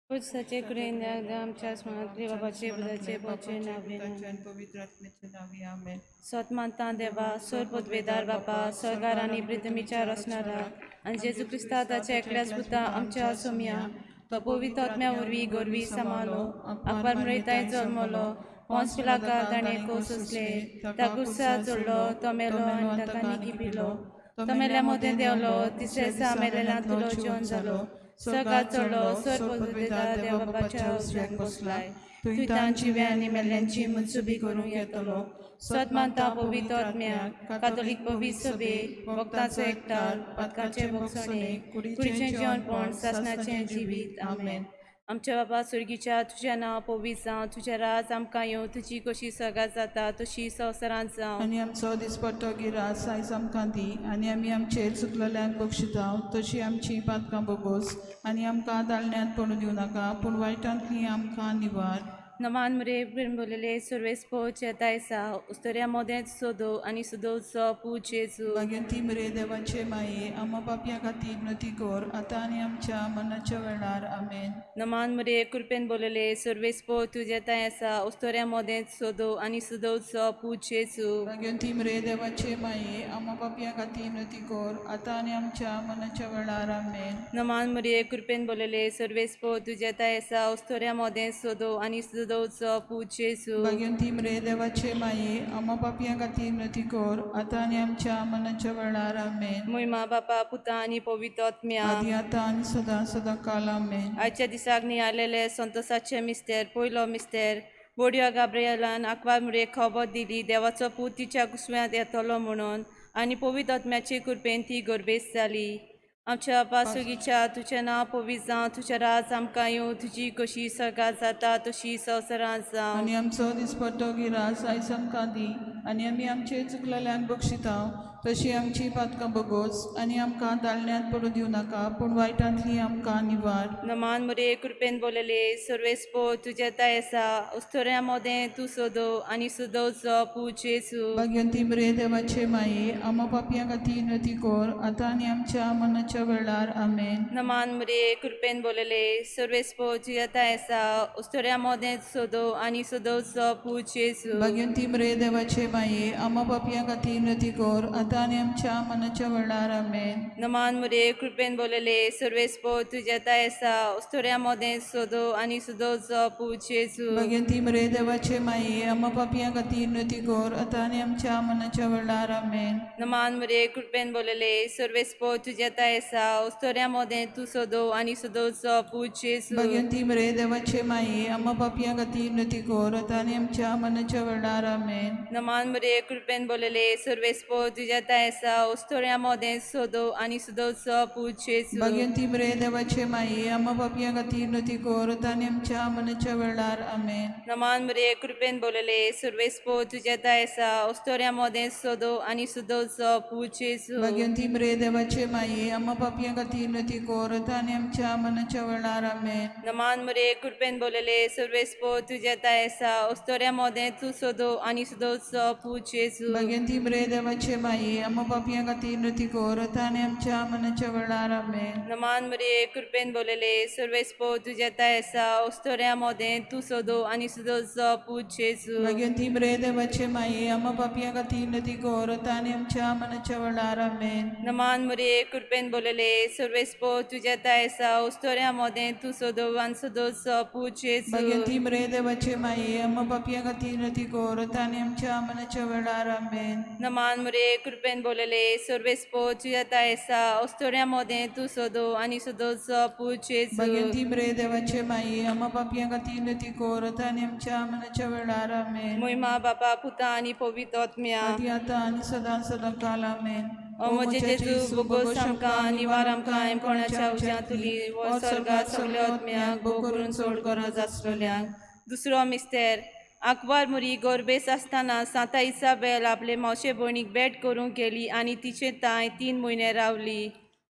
पुरसाचे कुरेन आमच्या स्मरणांतली बाबाचे बुधाचे बोचे नावे पुताचे आनी पवित्र आत्म्याचे नांवी आमेन. सोत मानता देवा सोर पदवेदार बापा सरकार आनी पृथ्वीच्या रचणारा आनी जेजू क्रिस्ता ताच्या एकल्याच पुता आमच्या सोमया तो पवित्र आत्म्या वरवीं गोरवी सांबाळलो अकबर मरयताय जल्मलो पोंस पिलाकार ताणें कोसले ता गुस्सा चडलो तो मेलो आनी ताका निकी पिलो तो मेल्या मोदें देंवलो तिसऱ्या दिसा मेलेल्यांतलो जिवन जालो स्वर्गात चडलो सर पदवेदार देवा बापाच्या उजव्याक बसलाय तुवें तांची आनी मेल्ल्यांची मनसुबी करूंक येतलो. सत मानता पवित्र आत्म्याक कातोलीक पवित्र सभे भक्ताचो एकठार पातकाचें भोगसणें कुडीचें जेवणपण सासणाचें जिवीत. आमेन. आमच्या बाबा सुर्गीच्या तुजें नांव पवित्र जावं, तुजें राज आमकां येवं, तुजी कशी स्वर्गात जाता तशी संवसारांत जावं. आनी आमचो दिसपट्टो गिरास आयज आमकां दी आनी आमी आमचेर चुकलेल्यांक बक्षिता तशी आमची पातकां बोगोस आनी आमकां दाळण्यांत पडूं दिवं नाका पूण वायटांतली आमकां निवार. नमान मुरे बोलले सुर्वेस पोच येतायसा उस्तोऱ्या मोदेंत सोदो आनी सुदोचो पूत जेजू. भाग्यंती मरे देवाचे माये आमा पापया खातीर नती कर आतां आनी आमच्या मरणाच्या वेळार. आमेन. नमान मुरे कृपेन बोलले सुर्वेस पो तुजें तांय आसा उस्तोऱ्या मोदेंत सोदो आनी सुदोचो पूत जेजू. भाग्यंती मरे देवाचे माये आमा पापया खातीर नती कर आतां आनी आमच्या मरणाच्या वेळार. आमेन. नमान मुरे कृपेन बोलले सुर्वेस पो तुजें तांय आसा उस्तोऱ्या मोदेंत सोदो आनी सुदोचो पूत जेजू. भाग्यंती मरे देवाचे माये आमा पापया खातीर नती कर आतां आनी आमच्या मरणाच्या वेळार. आमेन. मोहिमा बापा पुता आनी पवित्र आत्म्या आदी आतां आनी सदां सदां काल. आमेन. आयच्या दिसाक नियालेले संतोसाचे मिस्तेर. पयलो मिस्तेर बोडयो गाब्रियलान आकवार मुरेक खबर दिली देवाचो पूत तिच्या कुसव्यांत येतलो म्हणून आनी पवित्र आत्म्याचे कृपेन ती गर्भेस्त जाली. आमच्या बापा सुगीच्या तुजें नांव पवित्र जावं, तुजें राज आमकां येवं, तुजी कशी स्वर्गात जाता तशी संवसारांत जावं. आनी आमचो दिसपट्टो गिरास आयज आमकां दी आनी आमी आमचे चुकलेल्यांक बक्षिता तशी आमची पातकां बोगोस आनी आमकां दाळण्यांत पडूं दिवं नाका पूण वायटांतली आमकां निवार. नमान मुरे कृपेन बोलले सुर्वेस पो तुजें तांय आसा उस्तोऱ्या मोदें तूं सोदो आनी सुदोचो पूत जेजू. भाग्यंती मरे देवाचे माये आमा पापया खातीर नती कर आतां आनी आमच्या मरणाच्या वेळार. आमेन. नमान मुरे कृपेन बोलले सुर्वेस पो तुजें तांय आसा उस्तोऱ्या मोदें सोदो आनी सुदोचो पूत जेजू. भाग्यंती मरे देवाचे माये आमा पापया खातीर नती कर आतां आनी आमच्या मरणाच्या वेळार. आमेन. नमान मुरे कृपेन बोलले सुर्वेस पो तुजें तांय आसा उस्तोऱ्या मोदें सोदो आनी सुदोचो पूत जेजू. भाग्यंती मरे देवाचे माये आमा पापया खातीर नती कर आतां आनी आमच्या मरणाच्या वेळार. आमेन. नमान मुरे कृपेन बोलले सुर्वेस पो तुजें तांय आसा उस्तोऱ्या मोदें तूं सोदो आनी सुदोचो पूत जेजू. भाग्यंती मरे देवाचे माये आमा पापया खातीर नती कर आतां आनी आमच्या मरणाच्या वेळार. आमेन. नमान मुरे कृपेन बोलले सुर्वेस पो तुजें तांय आसा उस्तोऱ्या मोदें सोदो आनी सुदोचो पूत जेजू. भाग्यंती मरे देवाचे माये आमा पापया खातीर नती कर आतां आनी आमच्या मरणाच्या वेळार. आमेन. नमान मुरे कृपेन बोलले सुर्वेस पो तुजें तांय आसा उस्तोऱ्या मोदें सोदो आनी सुदोचो पूत जेजू. भाग्यंती मरे देवाचे माये आमा पापया खातीर नती कर आतां आनी आमच्या मरणाच्या वेळार. आमेन. नमान मुरे कृपेन बोलले सुर्वेस पो तुजें तांय आसा उस्तोऱ्या मोदें तूं सोदो आनी सुदोचो पूत जेजू. भाग्यंती मरे देवाचे माये आमा पापया खातीर नती कर आतां आनी आमच्या मरणाच्या वेळार. आमेन. नमान मुरे कृपेन बोलले सुर्वेस पो तुजें तांय आसा उस्तोऱ्या मोदें तूं सोदो आनी सुदोचो पूत जेजू. भाग्यंती मरे देवाचे माये आमा पापया खातीर नती कर आतां आनी आमच्या मरणाच्या वेळार. आमेन. नमान मुरे कृपेन बोलले सुर्वेस पो तुजें तांय आसा उस्तोऱ्या मोदें तूं सोदो आनी सुदोचो पूत जेजू. भाग्यंती मरे देवाचे माये आमा पापया खातीर नती कर आतां आनी आमच्या मरणाच्या वेळार. आमेन. नमान मुरे कृपेन बोलले सुर्वेस पो तुजें तांय आसा उस्तोऱ्या मोदें तूं सोदो आनी सुदोचो पूत जेजू. भाग्यंती मरे देवाचे माये आमा पापया खातीर नती कर आतां आनी आमच्या मरणाच्या वेळार. आमेन. मोहिमा बापा पुता आनी पवित्र आत्म्या आदी आतां आनी सदां सदां काल. आमेन. ओ म्हजे जेजू बोगोस आमकां निवार आमकां कोणाच्या उज्यांतली वो स्वर्गात सगल्या आत्म्यांक भोव करून चड गरज आसलेल्यांक. दुसरो मिस्तेर आकवार मुरी गोरबेस आसतना सांता इसाबेल आपले मावशे भयणीक भेट करूंक गेली आनी तिचे तांय 3 म्हयने रावली.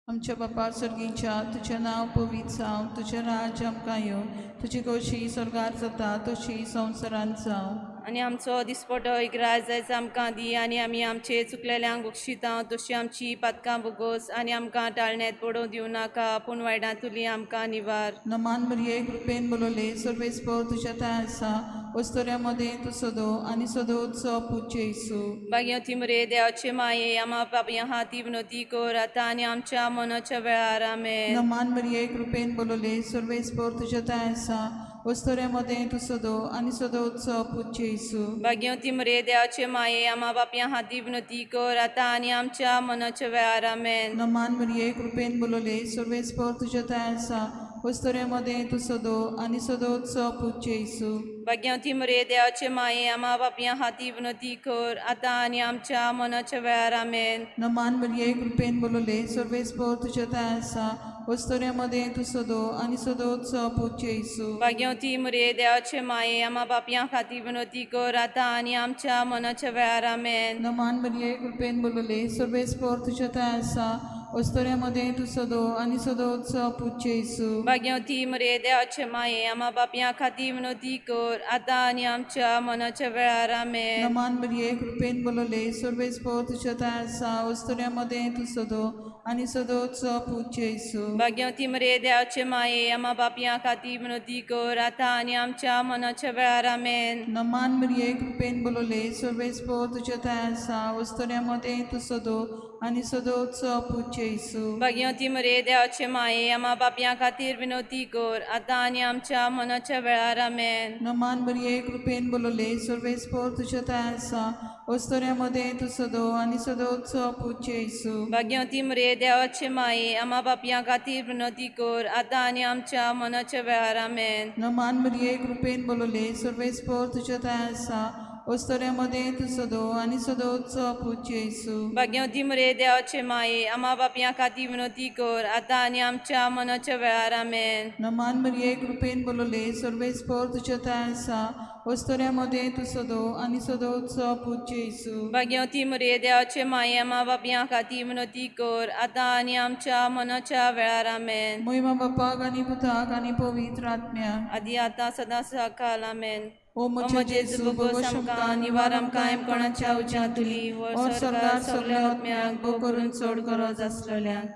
आमच्या बापा सर्गीच्या तुजें नांव पवित्र जावं, तुजें राज्य आमकां येवं, तुजी खोशी स्वर्गार जाता तशी संवसारांत जावं. आनी आमचो दिसपटो इग्राज जायच आमकां दी आनी आमी आमचे चुकलेल्यांक बक्षिता तशी आमची पातकां बोगोस आनी आमकां टाळण्यात पडोवंक दिवं नाका पूण वायटांतुली आमकां निवार. नमान मरिये कृपेन बोलवले सर्वेस्पर तुज्या ठांय आसा वस्तुऱ्या मदें तूं सदो आनी सदोचो पूत जेजू. भाग्यवती मरिये देवाचे माये आमा पापयां खातीर विनवती कर आतां आनी आमच्या मनाच्या वेळार. आमेन. नमान मरिये कृपेन बोलवले सर्वेस्पर तुज्या ठांय आसा वस्तुऱ्या मदें तूं सदो आनी सदोचो पूत जेजू. भाग्यवती मरिये देवाचे माये आमा पापयां खातीर विनवती कर आतां आनी आमच्या मनाच्या वेळार. आमेन. नमान मरिये कृपेन बोलवले सर्वेस्पर तुज्या ठांय आसा वस्तुऱ्या मदें तूं सदो आनी सदोचो पूत जेजू. भाग्यवती मरिये देवाचे माये आमा पापयां खातीर विनवती कर आतां आनी आमच्या मनाच्या वेळार. आमेन. नमान मरिये कृपेन बोलवले सर्वेस्पर तुज्या ठांय आसा वस्तुऱ्या मदें तूं सदो आनी सदोचो पूत जेजू. भाग्यवती मरिये देवाचे माये आमा पापयां खातीर विनवती कर आतां आनी आमच्या मनाच्या वेळार. आमेन. नमान मरिये कृपेन बोलवले सर्वेस्पर तुज्या ठांय आसा वस्तुऱ्या मदें तूं सदो आनी सदोचो पूत जेजू. भाग्यवती मरिये देवाचे माये आमा पापयां खातीर विनवती कर आतां आनी आमच्या मनाच्या वेळार. आमेन. नमान मरिये कृपेन बोलवले सर्वेस्पर तुज्या ठांय आसा वस्तुऱ्या मदें तूं सदो आनी सदोचो पूत जेजू. भाग्यवती मरिये देवाचे माये आमा पापयां खातीर विनवती कर आतां आनी आमच्या मनाच्या वेळार. आमेन. नमान मरिये कृपेन बोलवले सर्वेस्पर तुज्या ठांय आसा वस्तुऱ्या मदें तूं सदो आनी सदोचो पूत जेजू. भाग्यवती मरिये देवाचे माये आमा पापयां खातीर विनवती कर आतां आनी आमच्या मनाच्या वेळार. आमेन. नमान मरिये कृपेन बोलवले सर्वेस्पर तुज्या ठांय आसा वस्तुऱ्या मदें तूं सदो आनी सदोचो पूत जेजू. भाग्यवती मरिये देवाचे माये आमा पापयां खातीर विनवती कर आतां आनी आमच्या मनाच्या वेळार. आमेन. नमान मरिये कृपेन बोलवले सर्वेस्पर तुज्या ठांय आसा वस्तुऱ्या मदें तूं सदो आनी सदोचो पूत जेजू. भाग्यवती मरिये देवाचे माये आमा पापयां खातीर विनवती कर आतां आनी आमच्या मनाच्या वेळार. आमेन. नमान मरिये कृपेन बोलवले सर्वेस्पर तुज्या ठांय आसा वस्तुऱ्या मदें तूं सदो आनी सदोचो पूत जेजू. भाग्यवती मरिये देवाचे माये आमा पापयां खातीर विनवती कर आतां आनी आमच्या मनाच्या वेळार. आमेन. मोहिमा बापाक आनी पुताक आनी पवित्र आत्म्याक आदी आतां सदां सकाळ. आमेन. ओ म्हज्या जेजू भोगोस आमकां निवार आमकां कोणाच्या उज्यांतुली और स्वर्गार सगल्या आत्म्यांक भोग करून चड गरज आसलेल्यांक.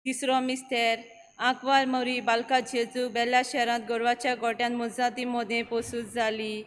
तिसरो मिस्तेर आंकवार मरी बालका जेजू बेल्ला शहरांत गोरवाच्या गोट्यान मोजाती मोदें पोसूस जाली.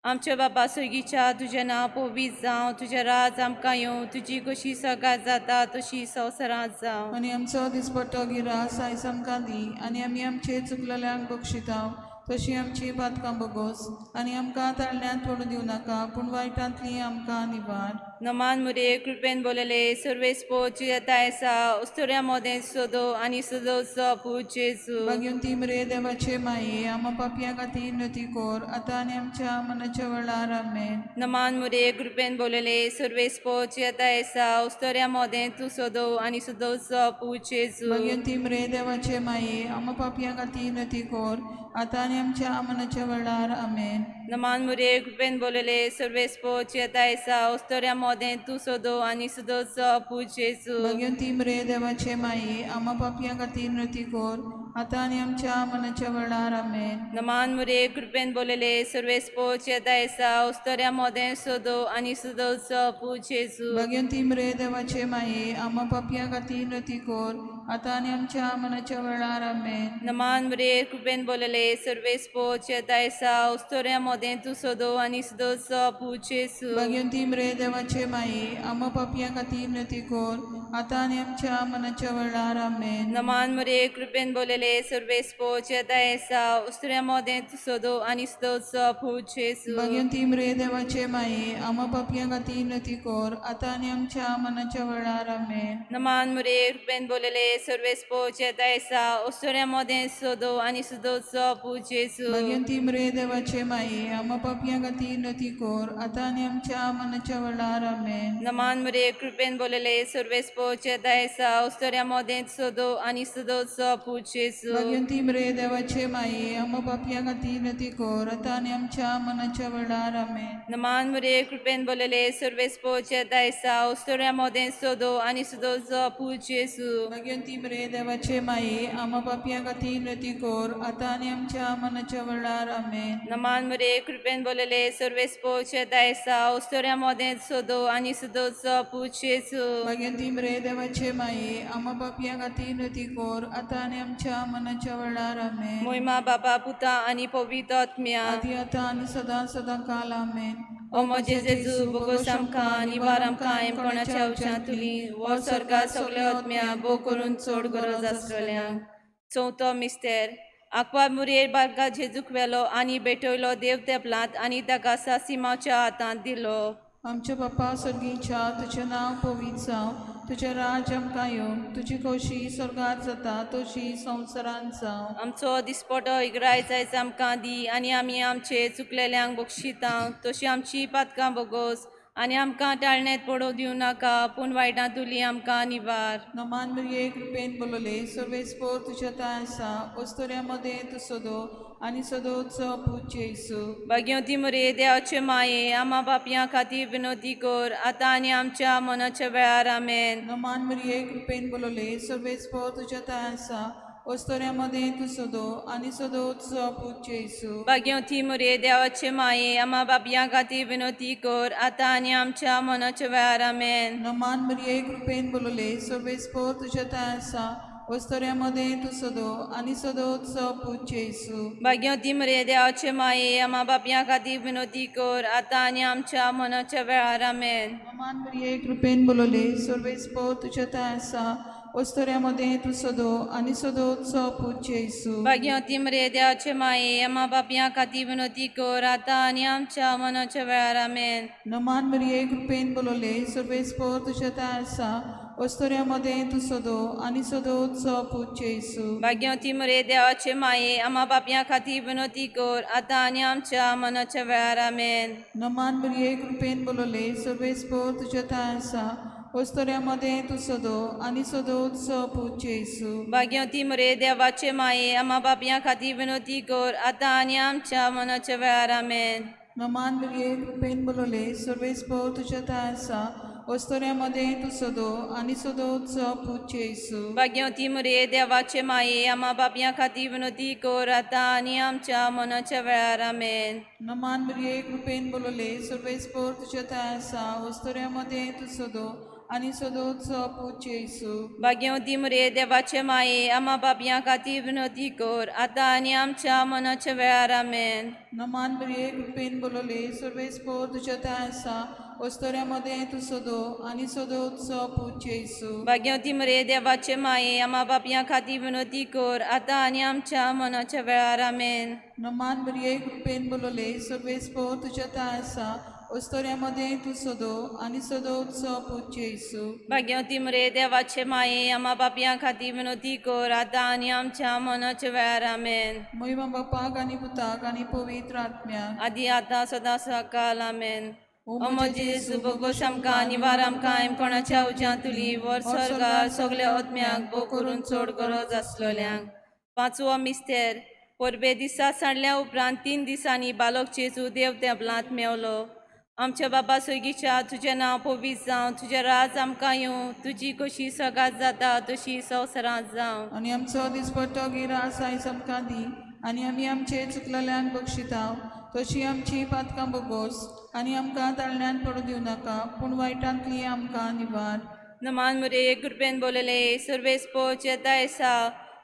आमच्या बाबा सर्गीच्या तुजें नांव पवित्र जावं, तुजें राज आमकां येवं, तुजी कशी सगात जाता तशी संवसारांत जावं. आनी आमचो दिसपट्टो गिरास आयज आमकां दी आनी आमी आमचे चुकलेल्यांक बक्षिता तशी आमची पातकां बोगोस आनी आमकां ताळण्यांत पडूं दिवं नाका पूण वायटांतली आमकां निवार. नमान मुरे कृपेन बोलले सर्वेस्पर तुज्या आसा उस्तुऱ्या मोदें सदो आनी सदोचो पूत जेजू. भाग्यवंती मरे देवाचे माये आमा पापयां खातीर विनवती कर आतां आनी आमच्या मनाच्या वेळार. आमेन. नमान मुरे कृपेन बोलले सर्वेस्पर तुज्या आसा उस्तुऱ्या मोदें तूं सदो आनी सदोचो पूत जेजू. भाग्यवंती मरे देवाचे माये आमा पापयां खातीर विनवती कर आतां आनी आमच्या मनाच्या वेळार. आमेन. नमान मुरे कृपेन बोलले सर्वेस्पर तुज्या आसा उस्तुऱ्या मोदें तूं सदो आनी सदोचो पूत जेजू. भाग्यवंती मरे देवाचे माये आमा पापयां खातीर विनवती कर आतां आनी आमच्या मनाच्या वेळार. आमेन. नमान मुरे कृपेन बोलले सर्वेस्पर तुज्या आसा उस्तुऱ्या मोदें सदो आनी सदोचो पूत जेजू. भाग्यवंती मरे देवाचे माये आमा पापयां खातीर विनवती कर आतां आनी आमच्या मनाच्या वेळार. आमेन. नमान मुरे कृपेन बोलले सर्वेस्पर तुज्या आसा उस्तुऱ्या मोदें तूं सदो आनी सदोचो पूत जेजू. भाग्यवंती मरे देवाचे माये आमा पापयां खातीर विनवती कर आतां आनी आमच्या मनाच्या वेळार. आमेन. नमान मुरे कृपेन बोलले सर्वेस्पर तुज्या आसा उस्तुऱ्या मोदें तूं सदो आनी सदोचो पूत जेजू. भाग्यवंती मरे देवाचे माये आमा पापयां खातीर विनवती कर आतां आनी आमच्या मनाच्या वेळार. आमेन. नमान मुरे कृपेन बोलले सर्वेस्पर तुज्या आसा उस्तुऱ्या मोदें सदो आनी सदोचो पूत जेजू. भाग्यवंती मरे देवाचे माये आमा पापयां खातीर विनवती कर आतां आनी आमच्या मनाच्या वेळार. आमेन. नमान मुरे कृपेन बोलले सर्वेस्पर पोचेता उस्तोऱ्या मोदेंत सोदो आनी सदोचो पूत जेजू. भाग्यवंती मरिये देवाचे माये, आम्हा पापयां खातीर विनंती कर आतां आनी आमच्या मनाच्या वेळार. आमेन. नमान मुरे कृपेन बोलले सर्वेस पोचेता उस्तोऱ्या मोदेंत सोदो आनी सदोचो पूत जेजू. भाग्यवंती मरिये देवाचे माये, आम्हा पापयां खातीर विनंती कर आतां आनी आमच्या मनाच्या वेळार. आमेन. नमान मुरे कृपेन बोलले सर्वेस पोचेता उस्तोऱ्या मोदेंत सोदो आनी सदोचो पूत जेजू. भाग्यवंती मरिये देवाचे माये, आम्हा पापयां खातीर विनंती कर आतां आनी आमच्या मनाच्या वेळार. आमेन. मोहिमा बापा पुता आनी पवित्र आत्म्या. आदी आतां आनी सदां सदां काल. आमेन. ओ म्हजे जेजू, बोगोस आमकां निवार आमकां कोणाच्या उच्यांतुली वो स्वर्गा सगल्या आत्म्या भोव करून चड गरज आसतल्यांक. चवथो मिस्तेर. आकवा मुरयेर बारका जेजूक व्हेलो आनी भेटयलो देव तेपलांत आनी ताका सासिमाच्या हातांत दिलो. आमच्या बापा सर्गीच्या, तुजें नांव पवित्र जावं, तुजें राज्य आमकां येवं, तुजी खोशी स्वर्गात जाता तशी संवसारांत जावं. आमचो दिसपटो इगराय जायच आमकां दी आनी आमी आमचे चुकलेल्यांक बक्षिता तशी आमची पातकां बोगोस आनी आमकां टाळण्यात पडोवं दिवं नाका पूण वायटांतुली आमकां निवार. नमान मरिये, कृपेन बोलले, सर्वेस्पोर तुज्या ताय आसा, अस्तुऱ्या मदें तूं सदो आनी सदोचो पूत जेजू. भाग्यवती मुरे देवाचे माये, आमा बापयां खातीर विनोती कर आतां आनी आमच्या मनाच्या वेळार. आमेन. नमान मरिये, कृपेन बोलले, सर्वेस्पोर तुज्या ताय आसा, अस्तुऱ्या मदें तूं सदो आनी सदोचो पूत जेजू. भाग्यवती मुरे देवाचे माये, आमा बापयां खातीर विनोती कर आतां आनी आमच्या मनाच्या वेळार. आमेन. नमान मरिये, कृपेन बोलले, सर्वेस्पोर तुज्या ताय आसा, अस्तुऱ्या मदें तूं सदो आनी सदोचो पूत जेजू. भाग्यवती मुरे देवाचे माये, आमा बापयां खातीर विनोती कर आतां आनी आमच्या मनाच्या वेळार. आमेन. नमान मरिये, कृपेन बोलले, सर्वेस्पोर तुज्या ताय आसा, अस्तुऱ्या मदें तूं सदो आनी सदोचो पूत जेजू. भाग्यवती मरिये देवाचे माये, आमा बापयां खातीर विनोती कर आतां आनी आमच्या मनाच्या वेळार. आमेन. नमान मरिये, कृपेन बोलले, सर्वेस्पोर तुज्या ताय आसा, अस्तुऱ्या मदें तूं सदो आनी सदोचो पूत जेजू. भाग्यवती मरिये देवाचे माये, आमा बापयां खातीर विनोती कर आतां आनी आमच्या मनाच्या वेळार. आमेन. नमान मरिये, कृपेन बोलले, सर्वेस्पोर तुज्या ताय आसा, अस्तुऱ्या मदें तूं सदो आनी सदोचो पूत जेजू. भाग्यवती मरिये देवाचे माये, आमा बापयां खातीर विनोती कर आतां आनी आमच्या मनाच्या वेळार. आमेन. नमान मरिये, कृपेन बोलले, सर्वेस्पोर तुज्या ताय आसा, अस्तुऱ्या मदें तूं सदो आनी सदोचो पूत जेजू. भाग्यवती मरिये देवाचे माये, आमा बापयां खातीर विनोती कर आतां आनी आमच्या मनाच्या वेळार. आमेन. नमान मरिये, कृपेन बोलले, सर्वेस्पोर तुज्या ताय आसा, अस्तुऱ्या मदें तूं सदो आनी सदोचो पूत जेजू. भाग्यवती मरिये देवाचे माये, आमा बापयां खातीर विनोती कर आतां आनी आमच्या मनाच्या वेळार. आमेन. नमान मरिये, कृपेन बोलले, सर्वेस्पोर तुज्या ताय आसा, अस्तुऱ्या मदें तूं सदो आनी सदोचो पूत जेजू. भाग्यवती मरिये देवाचे माये, आमा बापयां खातीर विनोती कर आतां आनी आमच्या मनाच्या वेळार. आमेन. नमान मरिये, कृपेन बोलले, सर्वेस्पोर तुज्या ताय आसा, अस्तुऱ्या मदें तूं सदो आनी सदोचो पूत जेजू. भाग्यवती मरिये देवाचे माये, आमा बापयां खातीर विनोती कर आतां आनी आमच्या मनाच्या वेळार. आमेन. महिमा बापाक आनी पुताक आनी पवित्र आत्म्याक. आदी आतां सदां सकाल. आमेन. ओ म्हजे जेजू, बोगोस आमकां निवार आमकां कोणाच्या उज्यांतुली वर स्वर्गार सगल्या आत्म्यांक भोव करून चड गरज आसलोल्यांक. पांचवो मिस्तेर. परबे दिसा सांडल्या उपरांत 3 दिसांनी बालक जेजू देव तेंपलांत मेवलो. आमच्या बाबा सोगीच्या, तुजें नांव पवित्र जावं, तुजें राज आमकां येवं, तुजी कशी सगात जाता तशी संवसारांत जावं. आनी आमचो दिसपट्टो गिरास आयज आमकां दी आनी आमी आमचे चुकलेल्यांक बक्षिताव तशी आमची पातकां बोगोस आनी आमकां ताळण्यान पडूं दिवं नाका पूण वायटांतली आमकां निवार. नमान मुरे कृपेन बोलले सर्वेस पोच येता आसा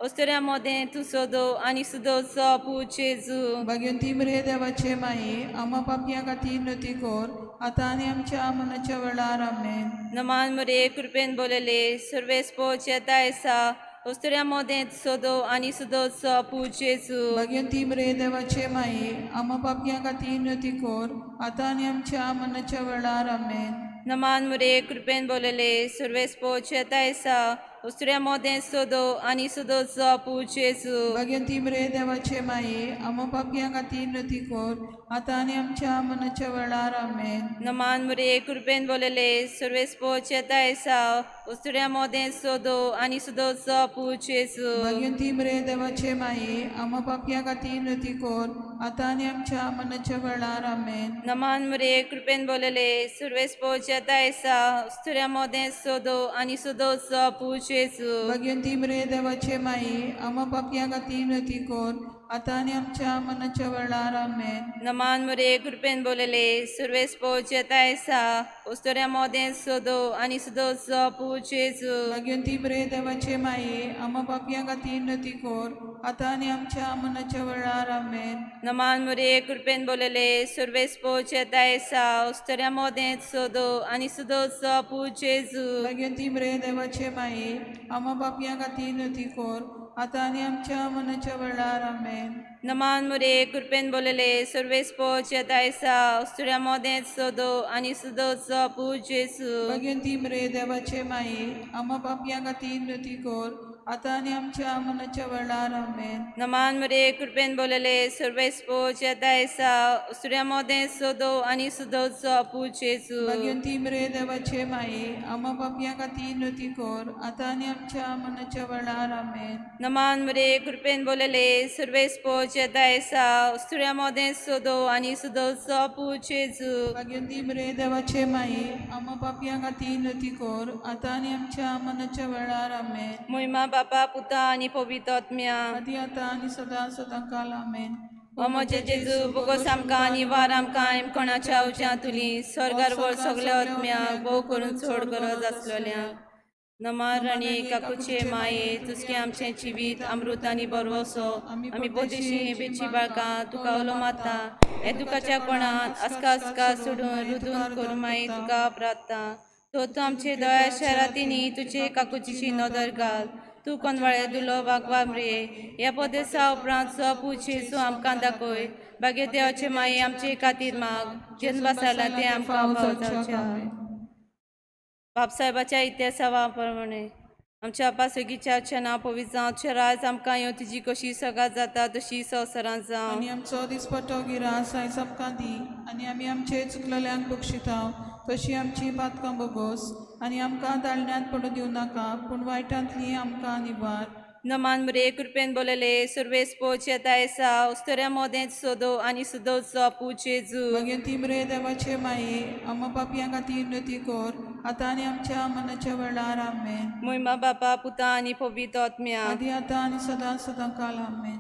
अस्तुऱ्या मोदें तूं सोदो आनी सुदोचो पूत जेजू. भाग्यवंती मरिये देवाचे माये, आम्हा पापयां खातीर विनंती कर आतां आनी आमच्या मनाच्या वेळार. आमेन. नमान मुरे कृपेन बोलले सर्वेस पोच येता आसा अस्तुऱ्या मोदें सोदो आनी सुदोचो पूत जेजू. भाग्यवंती मरिये देवाचे माये, आम्हा पापयां खातीर विनंती कर आतां आनी आमच्या मनाच्या वेळार. आमेन. नमान मुरे कृपेन बोलले सर्वेस पोच येता आसा उस्तुऱ्या मोदें सोदो आनी सदोचो पूत जेजू. भाग्यवंती मरे देवाचे माये, आम्हा पापयां खातीर नती कोर, आतां आनी आमच्या मनाच्या वेळार. आमेन. नमान मुरे कृपेन बोलले सुर्वेस पोचेता एसा उस्तुऱ्या मोदें सोदो आनी सदोचो पूत जेजू. भाग्यवंती मरे देवाचे माये, आम्हा पापयां खातीर नती कोर, आतां आनी आमच्या मनाच्या वेळार. आमेन. नमान मुरे कृपेन बोलले सुर्वेस पोचेता एसा उस्तुऱ्या मोदें सोदो आनी सदोचो पूत जेजू. भाग्यवंती मरे देवाचे माये, आम्हा पापयां खातीर नती कोर, आतां आनी आमच्या मनाच्या वेळार. आमेन. नमान मुरे कृपेन बोलले सुर्वेस पोचेता एसा उस्तुऱ्या मोदें सोदो आनी सदोचो पूत जेजू. भाग्यवंती मरे देवाचे माये, आम्हा पापयां खातीर नती कोर, आतां आनी आमच्या मनाच्या वेळार. आमेन. नमान मुरे कृपेन बोलले सुर्वेस पोचेता एसा उस्तुऱ्या मोदें सोदो आनी सदोचो पूत जेजू. भाग्यवंती मरे देवाचे माये, आम्हा पापयां खातीर नती कोर, आतां आनी आमच्या मनाच्या वेळार. आमेन. नमान मुरे कृपेन बोलले सुर्वेस पोचेता एसा उस्तुऱ्या मोदें सोदो आनी सदोचो पूत जेजू. भाग्यवंती मरे देवाचे माये, आम्हा पापयां खातीर नती कोर, आतां आनी आमच्या मनाच्या वेळार. आमेन. नमान मुरे कृपेन बोलले सुर्वेस पोचेता एसा उस्तुऱ्या मोदें सोदो आनी सदोचो पूत जेजू. भाग्यवंती मरे देवाचे माये, आम्हा पापयां खातीर नती कोर, आतां आनी आमच्या मनाच्या वेळार. आमेन. नमान मुरे कृपेन बोलले सुर्वेस पोचेता एसा उस्तुऱ्या मोदें सोदो आनी सदोचो पूत जेजू. भाग्यवंती मरे देवाचे माये, आम्हा पापयां खातीर नती कोर, आतां आनी आमच्या मनाच्या वेळार. आमेन. मोहिमा बापा पुता आनी पवित्र आत्म्या, आदी आतां आनी सदां सदां काल. आमेन. ओ म्हजे जेजू, बोगोस आमकां आनी वार आमकां कोणाच्या उज्यांतुली स्वर्गार वयर सगल्या आत्म्यांक भोव करून चड गरज आसलेल्या. नमान राणी काकुचे माये, तुसके आमचें जिवीत अमृत आनी बरवसो, आमी बोदेशी बेची बाळकां तुका उलो मारता. हे दुखाच्या कोणात आसका आसका सोडून रुदून करूं माई तुका प्रार्थना. तो तूं आमचे दया शहरातींनी तुजे काकुचीची नदर घाल. तूं कोनवाळे दुलो वागवा मरे ह्या पदेसा उपरांत सो जेजू आमकां दाखय. बागे देवाचे माये आमचे खातीर माग, जेन्ना बसायला तें आमकां फावो जावचें. बापसाहेबाच्या इतिहासा प्रमाणे आमच्या आपासगीच्या नांव पवित्र जावं, राज आमकां येवं, तुजी कशी सगात जाता तशी संवसारांत जावं. आनी आमचो दिसपट्टो गिरास आयज आमकां दी, आनी आमी आमचे चुकलेल्यांक बक्षिताव तशी आमची पातकां बोगोस, आनी आमकां दाळण्यांत पडूं दिवं नाका, पूण वायटांतली आमकां निवार. नमान मुरे कृपेन बोलले सुर्वेस पोचेता एसा उस्तुऱ्या मोदें सोदो आनी सदोचो पूत जेजू. भाग्यवंती मरे देवाचे माये, आम्हा पापयां खातीर नती कोर, आतां आनी आमच्या मनाच्या वेळार. आमेन. मोहिमा बापा पुता आनी पवित्र आत्म्या, आदी आतां आनी सदां सदां काल. आमेन.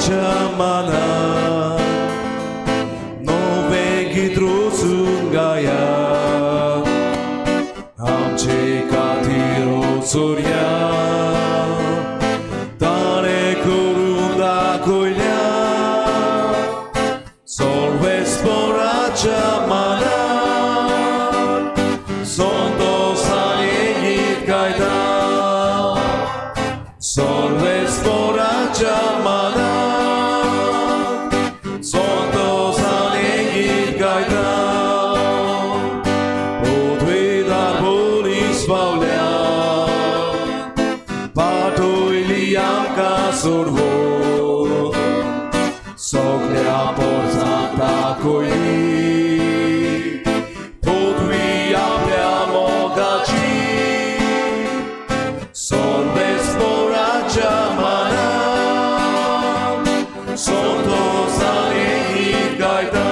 सोरवेस्पोराच्या मनात नवें गीत रचून गाया आमचे खातीर सोर्या ताणें करून दाखयल्या सोरवेस्पोराच्या मनात संतोषाने गीत गायता सोरवेस्पोराच्या मनात संतोषाने गीत गायता पृथ्वीदार पोलीस पावल्या पाठवली आमकां सोडवो सगळ्या पोरसांक दाखयली पृथ्वी आपल्या मोगाची सोरवेस्पोराच्या मनात संतोषाने गीत गायता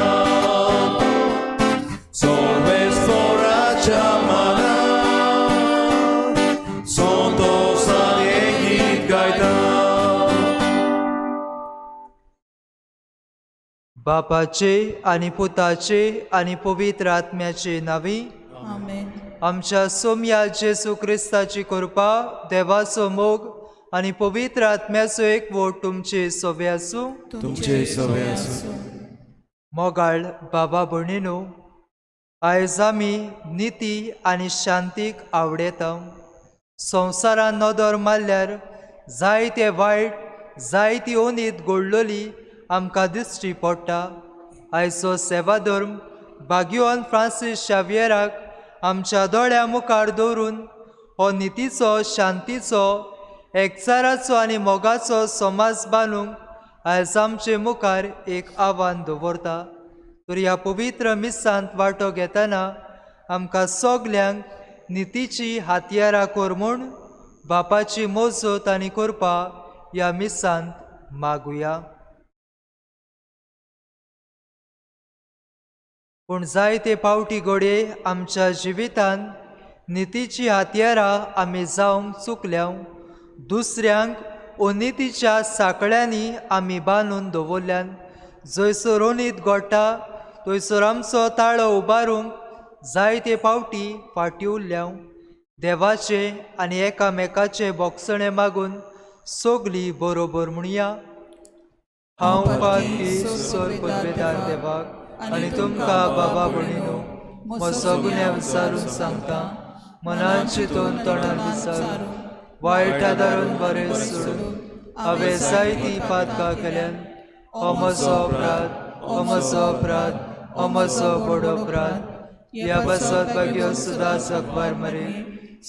सोरवेस्पोराच्या मनात संतोषाने गीत गायता. बापाचे आनी पुताचे आनी पवित्र आत्म्याचे नांवी. आमेन. आमच्या सोमया जेजू क्रिस्ताची कृपा, देवाचो मोग आनी पवित्र आत्म्याचो एकवट तुमचे सोबे आसूं. तुमचे सवे आसूं. मोगाळ बाबा भयणीनो, आयज आमी निती आनी शांतीक आवडेता. संवसारान नदर मारल्यार जायते वायट, जायती ओनीत घडलोली आमकां दिश्टी पडटा. आयचो सेवाधर्म बागियोन फ्रांसीस शावियराक आमच्या दोळ्या मुखार दवरून हो नितीचो, शांतीचो, एकचाराचो आनी मोगाचो समाज बांदूंक आयज आमचे मुखार एक आव्हान दवरता. तर ह्या पवित्र मिसांत वांटो घेतना आमकां सगल्यांक नितीची हातयारां कर म्हूण बापाची मोजत आनी करपा ह्या मिसांत मागुया. पूण जायते पावटी घडये आमच्या जिवितांत नितीची हातयारां आमी जावंक चुकल्या. दुसऱ्यांक अनितीच्या साकळ्यांनी आमी बांदून दवरल्यान. जंयसर अनीत घडटा थंयसर आमचो ताळो उबारूंक जायते पावटी फाटीं उरल्या. देवाचे आनी एकामेकाचे बोगसणें मागून सगलीं बरोबर म्हणया. हांव पारखी सोर पदवेदार देवाक आनी तुमकां बाबा भयणीनो म्हजो गुन्यांव विचारून सांगता. मनान चिंतून तोंडान विचारून वायट आदारून बरें सोडून हांवें जायतीं पातकां केल्यान. हो म्हजो अपराध, हो म्हजो अपराध, हो म्हजो व्हड अपराध. ह्या पासत भाग्य सुद्दां जगवार मरे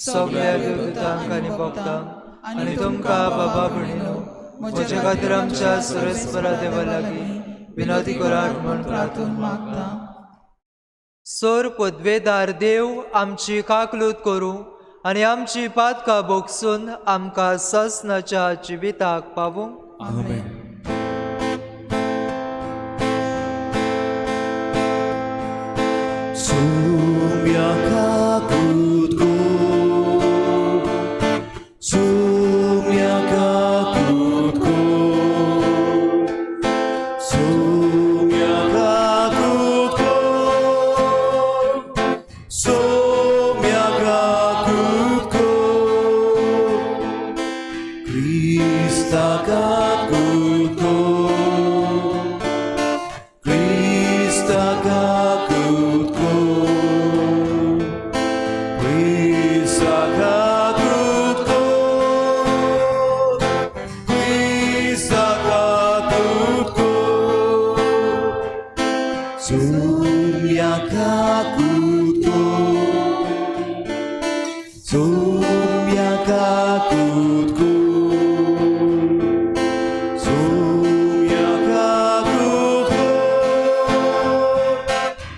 सगळ्या देवदूतांक आनी भक्तांक आनी तुमकां बाबा भयणीनो म्हज्या खातीर आमच्या सुरेस्परा देवा लागीं विनोदी करात म्हूण प्रार्थून मागता. सोर पदवेदार देव आमची काकलूत करूं आनी आमची पातकां भोगसून आमकां ससनाच्या जिविताक पावूं. आमेन. सुम्या काकूत कर, सुम्या काकूत कर, सुम्या काकूत कर, सुम्या काकूत कर, क्रिस्ता काकूत कर, क्रिस्ता काकूत कर, क्रिस्ता काकूत कर, क्रिस्ता काकूत कर, सुम्या काकूत कर, सुम्या काकूत कर, सुम्या काकूत कर,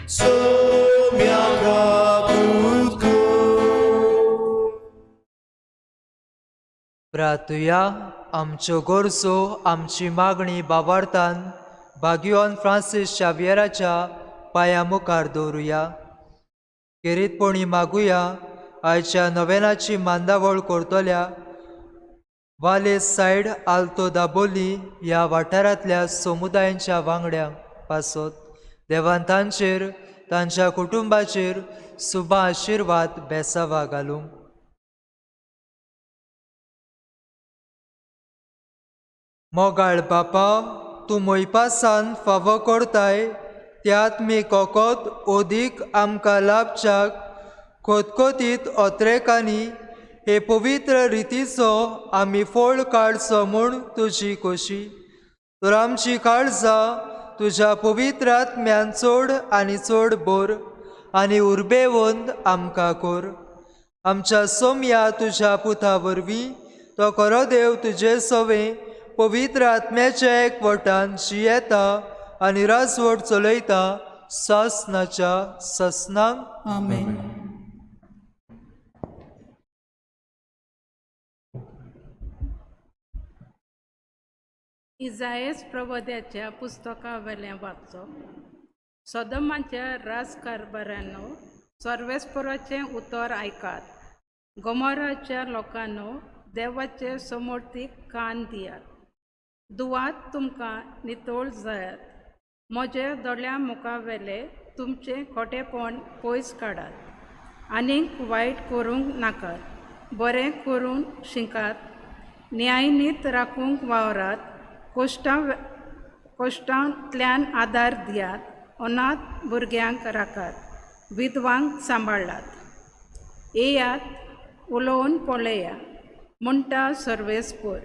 सुम्या काकूत कर. प्रातुया. आमच्यो गरजो, आमची मागणी बाबार्थान बागियोन फ्रांसीस शावियराच्या पांया मुखार दवरुया. खेरीतपणी मागुया आयच्या नवेनाची मांदावळ करतल्या वाले सायड आल्तो दाबोली ह्या वाठारांतल्या समुदायांच्या वांगड्यांक पासत देवान तांचेर तांच्या कुटुंबाचेर सुबा आशिर्वाद बेसावा घालूंक. मोगाळ बापा, तूं मोयपासान फावो करताय त्यात मी कोकोत ओदीक आमकां लाभच्याक खोतखोतीत ओत्रेकांनी हे पवित्र रितीचो आमी फोळ काडचो म्हूण तुजी खोशी. तर आमची काळजां तुज्या पवित्र आत्म्यान चड आनी चड बोर आनी उर्बेवंत आमकां कोर. आमच्या सोमया तुज्या पुता वरवीं तो खरो देव तुजे सवे पवित्र आत्म्याच्या एकवटान जियेता आनी राजवट चलयता सासनाच्या ससनांक. आमेन. इजायस प्रबोध्याच्या पुस्तकावेलें वाचप. सदमाच्या राजकारभारानो सर्वेस्पराचें उतर आयकात. गोमोराच्या लोकांनो देवाचे समर्थीक कान दियात. दुवात तुमकां नितळ जायात. म्हज्या दोळ्यां मुखावेलें तुमचें खोटेपण पयस काडात. आनीक वायट करूंक नाकात. बरें करून शिकात. न्यायनीत राखूंक वावरात. कश्टांतल्यान आदार दियात. अनाथ भुरग्यांक राखात. विधवांक सांबाळात. येयात उलोवन पळया म्हणटा सर्वेस्पर.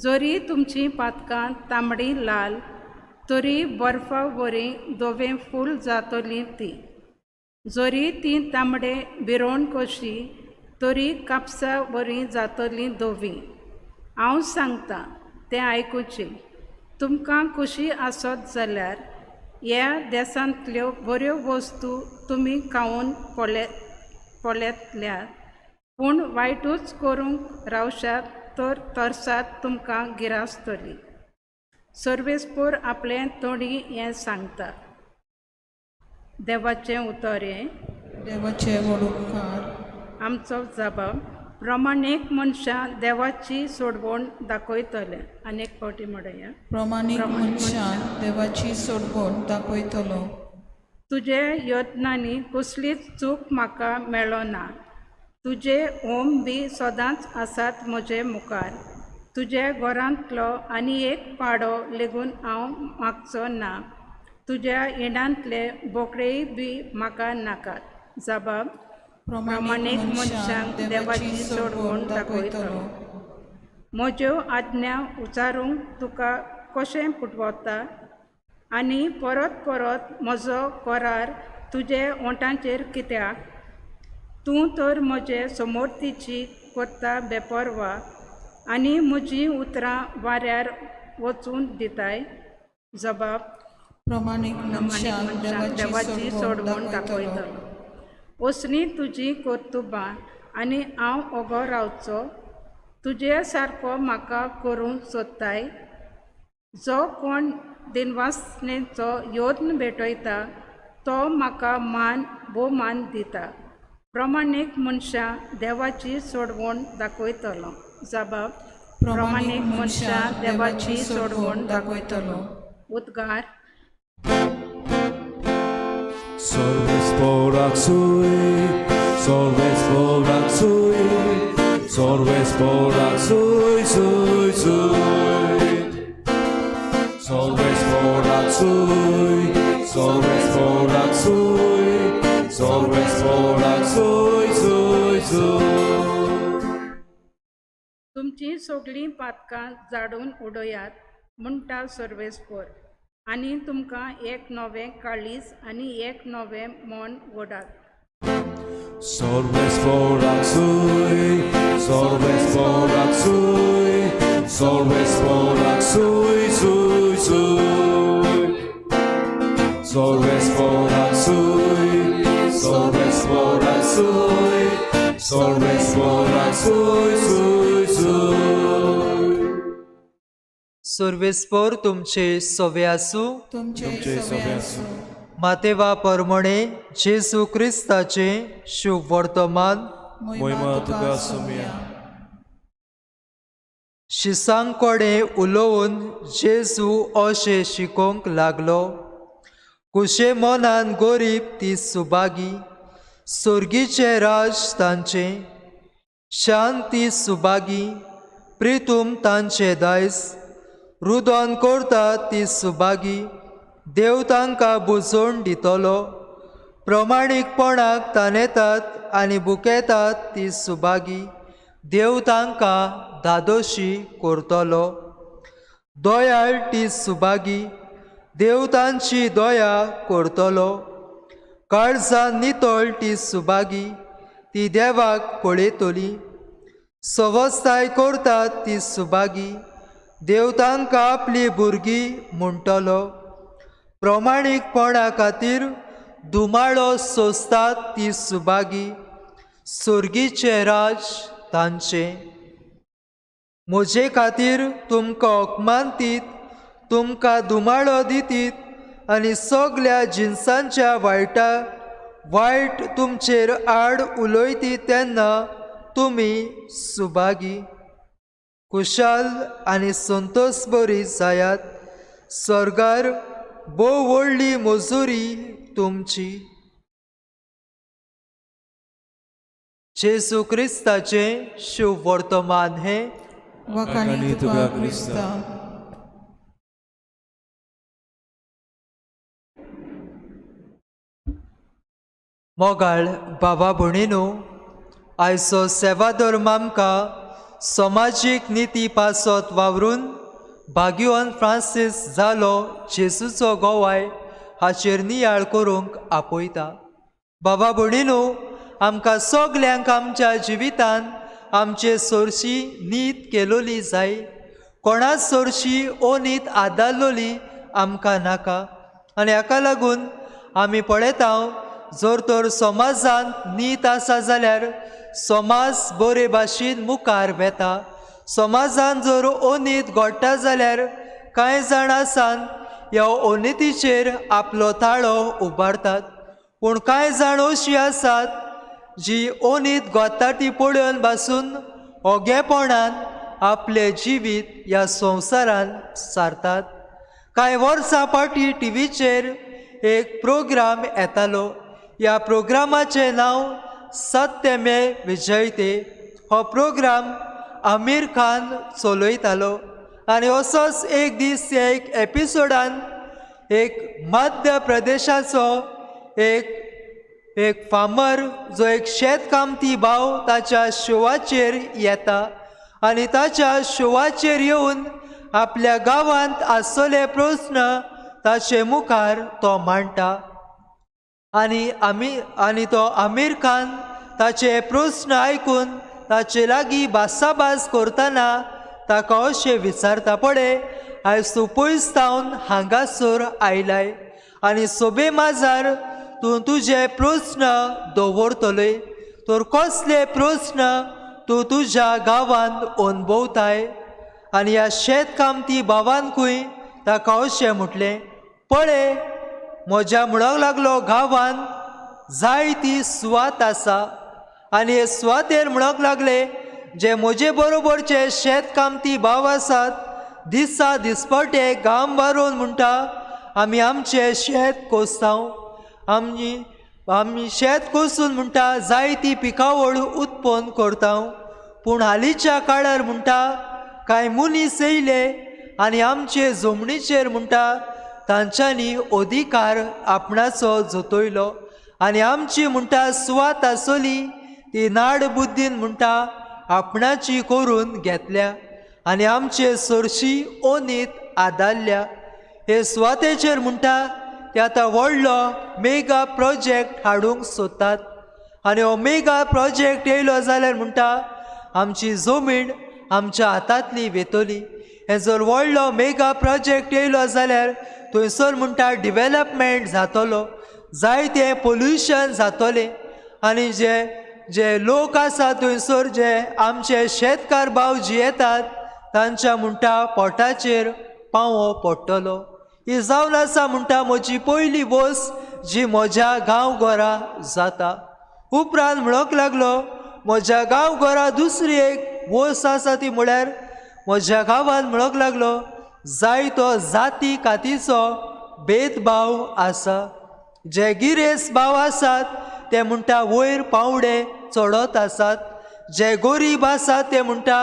जरी तुमचीं पातकां तांबडी लाल तरी बर्फा वरी धवें फूल जातलीं तीं. जरी तीं तांबडे बिरोण कशी तरी कापसा वरी जातलीं धवीं. हांव सांगतां तें आयकुचें. तुमकां खोशी आसत जाल्यार ह्या देसांतल्यो बऱ्यो वस्तू तुमी खावन पळयतल्यात. पूण वायटूच करूंक रावशात तर तरसाद तुमकां गिरासतली. सर्वेस्पर आपलें तोंडी हें सांगता. देवाचें उतर हें. देवाचे व्हड उपकार. आमचो जबाब प्रमाणीक मनशां देवाची सोडवण दाखयतले. आनी एक फावटी म्हणया. प्रमाणीक मनशान देवाची सोडवण दाखयतलो. तुजे यत्नांनी कसलीच चूक म्हाका मेळना. तुजे होम बी सदांच आसात म्हजे मुखार. तुज्या घरांतलो आनी एक पाडो लेगून हांव मागचो ना. तुज्या इणांतले बोकडेय बी म्हाका नाकात. जबाब प्रमाणीक मनशांक देवाची सोडवण दाखयतलो. म्हज्यो आज्ञा उचारूंक तुका कशें पुटवता आनी परत परत म्हजो करार तुजे ओंठांचेर कित्याक? तूं तर म्हजे समोर्तीची करता बेपर्वा आनी म्हजीं उतरां वाऱ्यार वचून दिताय. जबाब प्रमाणीक मनशांक देवाची देवाची सोडवण सोडवण दाखयतलो. दाखयतलो. असलीं तुजीं कर्तुबां आनी हांव ओगो रावचो. तुजे सारको म्हाका करूंक सोदताय. जो कोण दिनवासनेचो यत्न भेटयता तो म्हाका मान भोवमान दिता. प्रमाणीक मनशां देवाची सोडवण दाखयतलो. जबाब प्रमाणीक मनशां देवाची सोडवण दाखयतलो. उद्गार. Sorves sui, sorves sui, sorves sui, sui, sui. Sorves sui, sorves sui, sorves sui, sui, sui. तुमचीं सगळीं पातकां जाडून उडयात म्हणटा सर्वेस्पर आनी तुमकां एक नवें काळीज आनी एक नवें मन ओडात. Sorves sui, sorves sui, sorves sui, sui, sui. Sorves sui, sorves sui, sorves sui, sui, sui. सर्वेस्पर तुमचे सवे आसूं. तुमचे सवे आसूं. मातेवा परमणे जेजू क्रिस्ताचें शुभ वर्तमान. मोहिमा तुका सोमया. शिसांकडे उलोवन जेजू अशें शिकोवंक लागलो, कुशे मनान गोरीब ती सुभागी, सोर्गीचें राज तांचें. शांती सुभागी, प्रितूम तांचें दायज, रुदन करता ती सुभागी, देव तांकां बुजोवन दितलो. प्रमाणीकपणाक तानेतात आनी बुकेतात ती सुभागी, देव तांकां धादोशी करतलो. दयाळ ती सुभागी, देव तांची दया करतलो. काळजान नितळ ती सुभागी, ती देवाक पळयतली. सवस्ताय करतात ती सुभागी, देव तांकां आपली भुरगीं म्हणटलो. प्रमाणीकपणा खातीर धुमाळो सोंसतात ती सुभागी, सोर्गीचें राज तांचें. म्हजे खातीर तुमकां अपमानतीत, तुमकां धुमाळो दितीत आनी सगल्या जिनसांच्या वायटा वायट तुमचेर आड उलयती तेन्ना तुमी सुभागी. खुशाल आनी संतोष बरी जायात, स्वर्गार भोव व्हडली मजुरी तुमची. जेजू क्रिस्ताचें शुभ वर्तमान हें. वाखाणी तुका क्रिस्ता. मोगाळ बाबा भयणीनो, आयचो सेवाधर्म आमकां समाजीक निती पासत वावरून भाग्यवान फ्रांसीस जालो जेजूचो गोवाय हाचेर नियाळ करूंक आपयता. बाबा भयणीनो, आमकां सगल्यांक आमच्या जिवितांत आमचे सोरशी नीत केलोली जाय. कोणा सोरशी ओनीत आदारलोली आमकां नाका. आनी हाका लागून आमी पळयता, जर तर समाजांत नीत आसा जाल्यार समाज बरे भाशेन मुखार वेता. समाजांत जर ओनीत घडटा जाल्यार कांय जाण आसात ह्या ओनितीचेर आपलो ताळो उबारतात, पूण कांय जाण अशीं आसात जी ओनीत घडटा ती पळोवन बासून ओगेपणान आपलें जिवीत ह्या संवसारान सारतात. कांय वर्सां फाटीं टिवीचेर एक प्रोग्राम येतालो. ह्या प्रोग्रामाचें नांव सत्यमे विजयते. हो प्रोग्राम आमीर खान चलयतालो आनी असोच एक दीस एक एपिसोडान एक मध्य प्रदेशाचो एक एक फार्मर जो एक शेतकामती भाव ताच्या शोवाचेर येता आनी ताच्या शोवाचेर येवन आपल्या गांवांत आसलेले प्रस्न ताचे मुखार तो मांडटा. आनी आमी आनी तो आमीर खान ताचे प्रस्न आयकून ताचे लागीं भासाभास करतना ताका अशें विचारता, पळय आयज तूं पयस सावन हांगासर आयलाय आनी सोबे माजार तूं तुजे प्रस्न दवरतलोय, तर कसले प्रस्न तूं तुज्या गांवांत अणभवताय? आनी ह्या शेतकामती भावानकूय ताका अशें म्हटलें, पळय म्हज्या म्हणूंक लागलो गांवांत जायती सुवात आसा आनी हे सुवातेर म्हणूंक लागले जे म्हजे बरोबरचे शेतकामती भाव आसात दिसा दिसपटे गांव वारोवन म्हणटा आमी आमचें शेत कोसतांव, आमी आमी शेत कोसून म्हणटा जायती पिकावळ उत्पन्न करता. पूण हालींच्या काळार म्हणटा कांय मनीस येयले आनी आमचे जमनीचेर म्हणटा तांच्यांनी अधिकार आपणाचो जतयलो आनी आमची म्हणटा सुवात आसली ती नाड बुद्दीन म्हणटा आपणाची करून घेतल्या आनी आमचे सरशी ओनीत आदारल्या. हे सुवातेचेर म्हणटा ते आतां व्हडलो मेगा प्रोजेक्ट हाडूंक सोदतात आनी हो मेगा प्रोजेक्ट येयलो जाल्यार म्हणटा आमची जमीन आमच्या हातांतली वेतली. हे जर व्हडलो मेगा प्रोजेक्ट येयलो जाल्यार थंयसर म्हणटा डिवेलपमेंट जातलो, जायते पोल्युशन जातलें आनी जे जे लोक आसा थंयसर जे आमचे शेतकार भाव जियेतात तांच्या म्हणटा पोटाचेर पावो पडटलो. ही जावन आसा म्हणटा म्हजी पयली वस जी म्हज्या गांवघरा जाता. उपरांत म्हणूंक लागलो म्हज्या गांवघरा दुसरी एक वस आसा ती म्हळ्यार म्हज्या गांवांत म्हणूंक लागलो जायतो जाती कातीचो भेदभाव आसा. जे गिरेस्त भाव आसात ते म्हणटा वयर पावडे चडत आसात, जे गोरीब आसात ते म्हणटा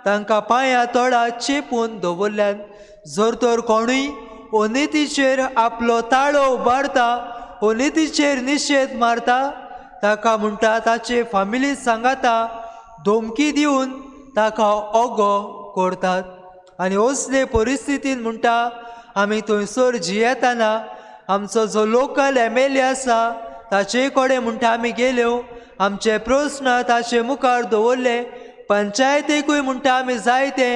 तांकां पांया तोडा चेपून दवरल्यात. जर तर कोणूय अनितीचेर आपलो ताळो उबारता, अनितीचेर निशेध मारता, ताका म्हणटा ताचे फामिली सांगाता धमकी दिवन ताका ओगो करतात. आनी असले परिस्थितीन म्हणटा आमी थंयसर जियेतना आमचो जो लोकल एम एल ए आसा ताचे कडेन म्हणटा आमी गेल्यो, आमचे प्रस्न ताचे मुखार दवरले, पंचायतीकूय म्हणटा आमी जायते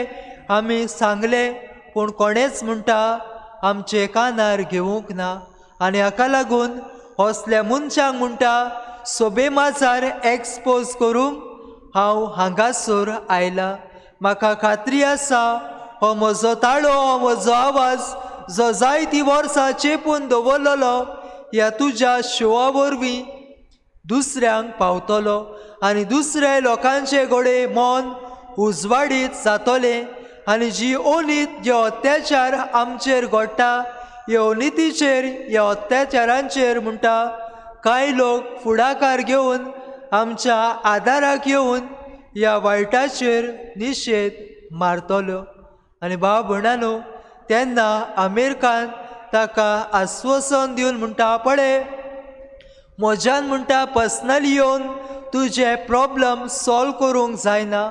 आमी सांगले, पूण कोणेच म्हणटा आमचे कानार घेवंक ना. आनी हाका लागून असल्या मनशांक म्हणटा सोबे माजार एक्सपोज करूंक हांव हांगासर आयला. म्हाका खात्री आसा हो म्हजो ताळो, हो म्हजो आवाज जो जायतीं वर्सां चेपून दवरलेलो ह्या तुज्या शोवा वरवीं दुसऱ्यांक पावतलो आनी दुसऱ्या लोकांचे घडये मन उजवाडीत जातलें. आनी जी अनीत, जे अत्याचार आमचेर घडटा, ह्या अनितीचेर, ह्या अत्याचारांचेर म्हणटा कांय लोक फुडाकार घेवन आमच्या आदाराक येवन ह्या वायटाचेर निशेध मारतल्यो. आनी भाव भयणानो, तेन्ना आमीर खान ताका आस्वासन दिवन म्हणटा पळय म्हज्यान म्हणटा पर्सनली येवन तुजे प्रॉब्लम सॉल्व करूंक जायना,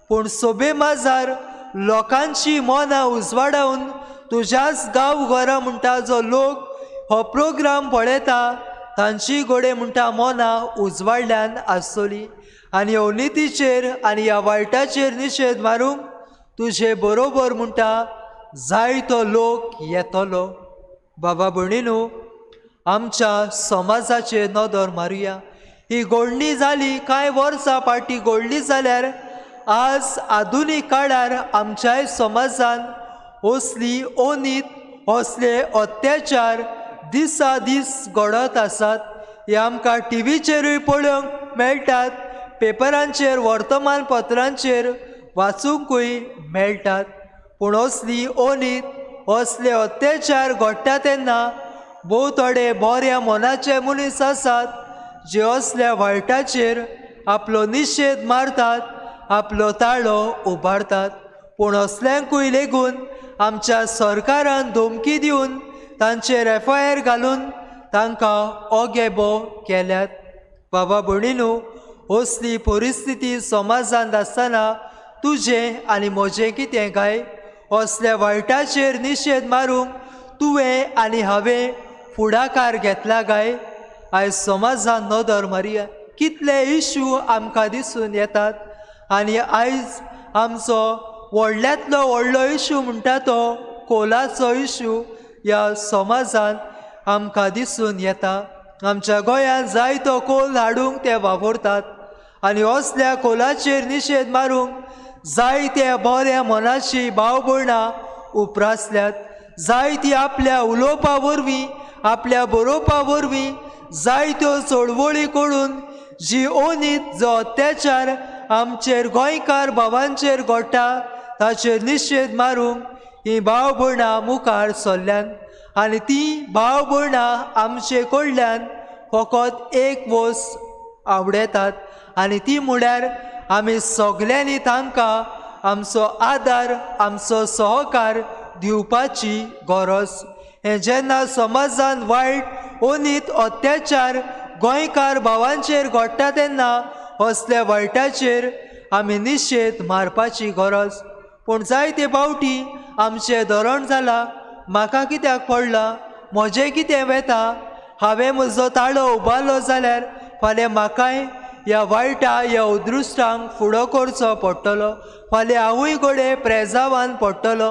पूण सोबे माजार लोकांची मनां उजवाडावन तुज्याच गांव घरा म्हणटा जो लोक हो प्रोग्राम पळयता तांची घडये म्हणटा मनां उजवाडल्यान आसतली आनी अनितीचेर आनी ह्या वायटाचेर निशेध मारूंक तुजे बरोबर म्हणटा जायतो लोक येतलो. बाबा भयणीनू, आमच्या समाजाचेर नदर मारुया. ही घोडणी जाली कांय वर्सां फाटीं घडली जाल्यार आज आधुनीक काळार आमच्याय समाजान असली अनीत, असले अत्याचार दिसा दीस घडत आसात. हे आमकां टिवीचेरूय पळोवंक मेळटात, पेपरांचेर, वर्तमानपत्रांचेर वाचुंकूय मेळटात. पूण असली अनीत, असले अत्याचार घडटा तेन्ना भोव थोडे बऱ्या मनाचे मनीस आसात जे असल्या वायटाचेर आपलो निशेध मारतात, आपलो ताळो उबारतात. पूण असल्यांकूय लेगून आमच्या सरकारान धमकी दिवन तांचेर एफ I R घालून तांकां ओगेबो केल्यात. बाबा भयणीनू, असली परिस्थिती समाजांत आसतना तुजें आनी म्हजें कितें काय? असल्या वायटाचेर निशेध मारूंक तुवें आनी हांवें फुडाकार घेतला काय? आयज समाजान नदर मारया, कितले इश्यू आमकां दिसून येतात. आनी आयज आमचो व्हडल्यांतलो व्हडलो इश्यू म्हणटा तो कोलाचो इश्यू ह्या समाजान आमकां दिसून येता. आमच्या गोंयांत जायतो कोल हाडूंक ते वापरतात आनी असल्या कोलाचेर निशेध मारूंक जायते बऱ्या मनाची भाव भयणां उप्रासल्यात. जायती आपल्या उलोवपा वरवीं, आपल्या बरोवपा वरवीं जायत्यो चळवळी करून जी अनीत, जो अत्याचार आमचेर गोंयकार भावांचेर घडटा ताचेर निशेध मारूंक ही भाव भयणां मुखार सरल्यात. आनी ती भाव भयणां आमचे कडल्यान फकत एक वस्त आवडयतात आनी ती म्हळ्यार आमी सगल्यांनी तांकां आमचो आदार, आमचो सहकार दिवपाची गरज. हें जेन्ना समाजान वायट अनीत अत्याचार गोंयकार भावांचेर घडटा तेन्ना असल्या वायटाचेर आमी निशेध मारपाची गरज. पूण जायते फावटी आमचें धोरण जालां, म्हाका कित्याक पडलां, म्हजें कितें वेता, हांवें म्हजो ताळो उबारलो जाल्यार फाल्यां म्हाकाय ह्या वायटा, ह्या अदृश्टांक फुडो करचो पडटलो, फाल्यां हांवूय घडये प्रेजावान पडटलो,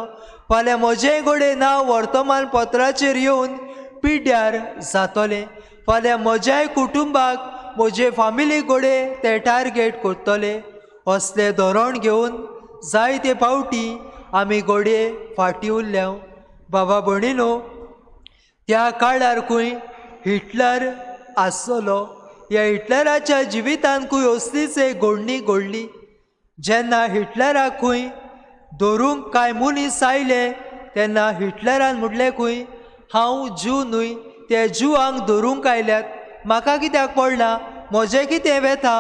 फाल्यां म्हजें घडये नांव वर्तमानपत्राचेर येवन पिड्ड्यार जातलें, फाल्यां म्हज्याय कुटुंबाक, म्हजे फामिली घडये ते टार्गेट करतले. असलें धोरण घेवन जायते फावटी आमी घडये फाटीं उरल्या. बाबा भयणीनो, त्या काळार खंय हिटलर आसलो. ह्या हिटलराच्या जिवितांत खंय असलीच एक घडणी घडली. जेन्ना हिटलराक खंय धरूंक कांय मनीस आयले तेन्ना हिटलरान म्हटलें खंय, हांव ज्यू न्हय, ते ज्युवांक धरूंक आयल्यात, म्हाका कित्याक पडलां, म्हजें कितें वेता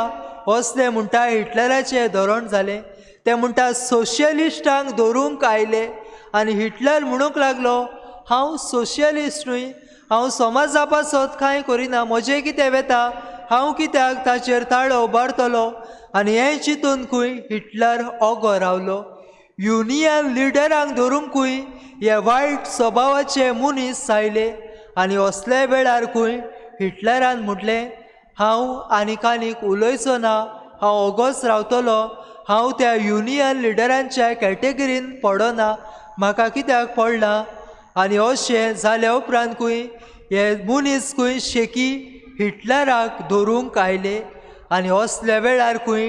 असलें म्हणटा हिटलराचें धोरण जालें. ते म्हणटा सोशलिस्टांक धरूंक आयले आनी हिटलर म्हणूंक लागलो, हांव सोशलिस्ट न्हय, हांव समाजा पासत कांय करिना, म्हजें कितें वेता, हांव कित्याक ताचेर ताळो उबारतलो. आनी हें चिंतून खंय हिटलर ओगो रावलो. युनियन लिडरांक धरूंकूय हे वायट स्वभावाचे मनीस आयले आनी असल्या वेळार खंय हिटलरान म्हटलें, हांव आनीक आनीक उलयचो ना, हांव ओगोच रावतलो, हांव त्या युनियन लिडरांच्या कॅटेगरीन पडना, म्हाका कित्याक पडलां. आनी अशें जाल्या उपरांतूय हे मनीस खंय शेकी हिटलराक धरूंक आयले आनी असल्या वेळार खंय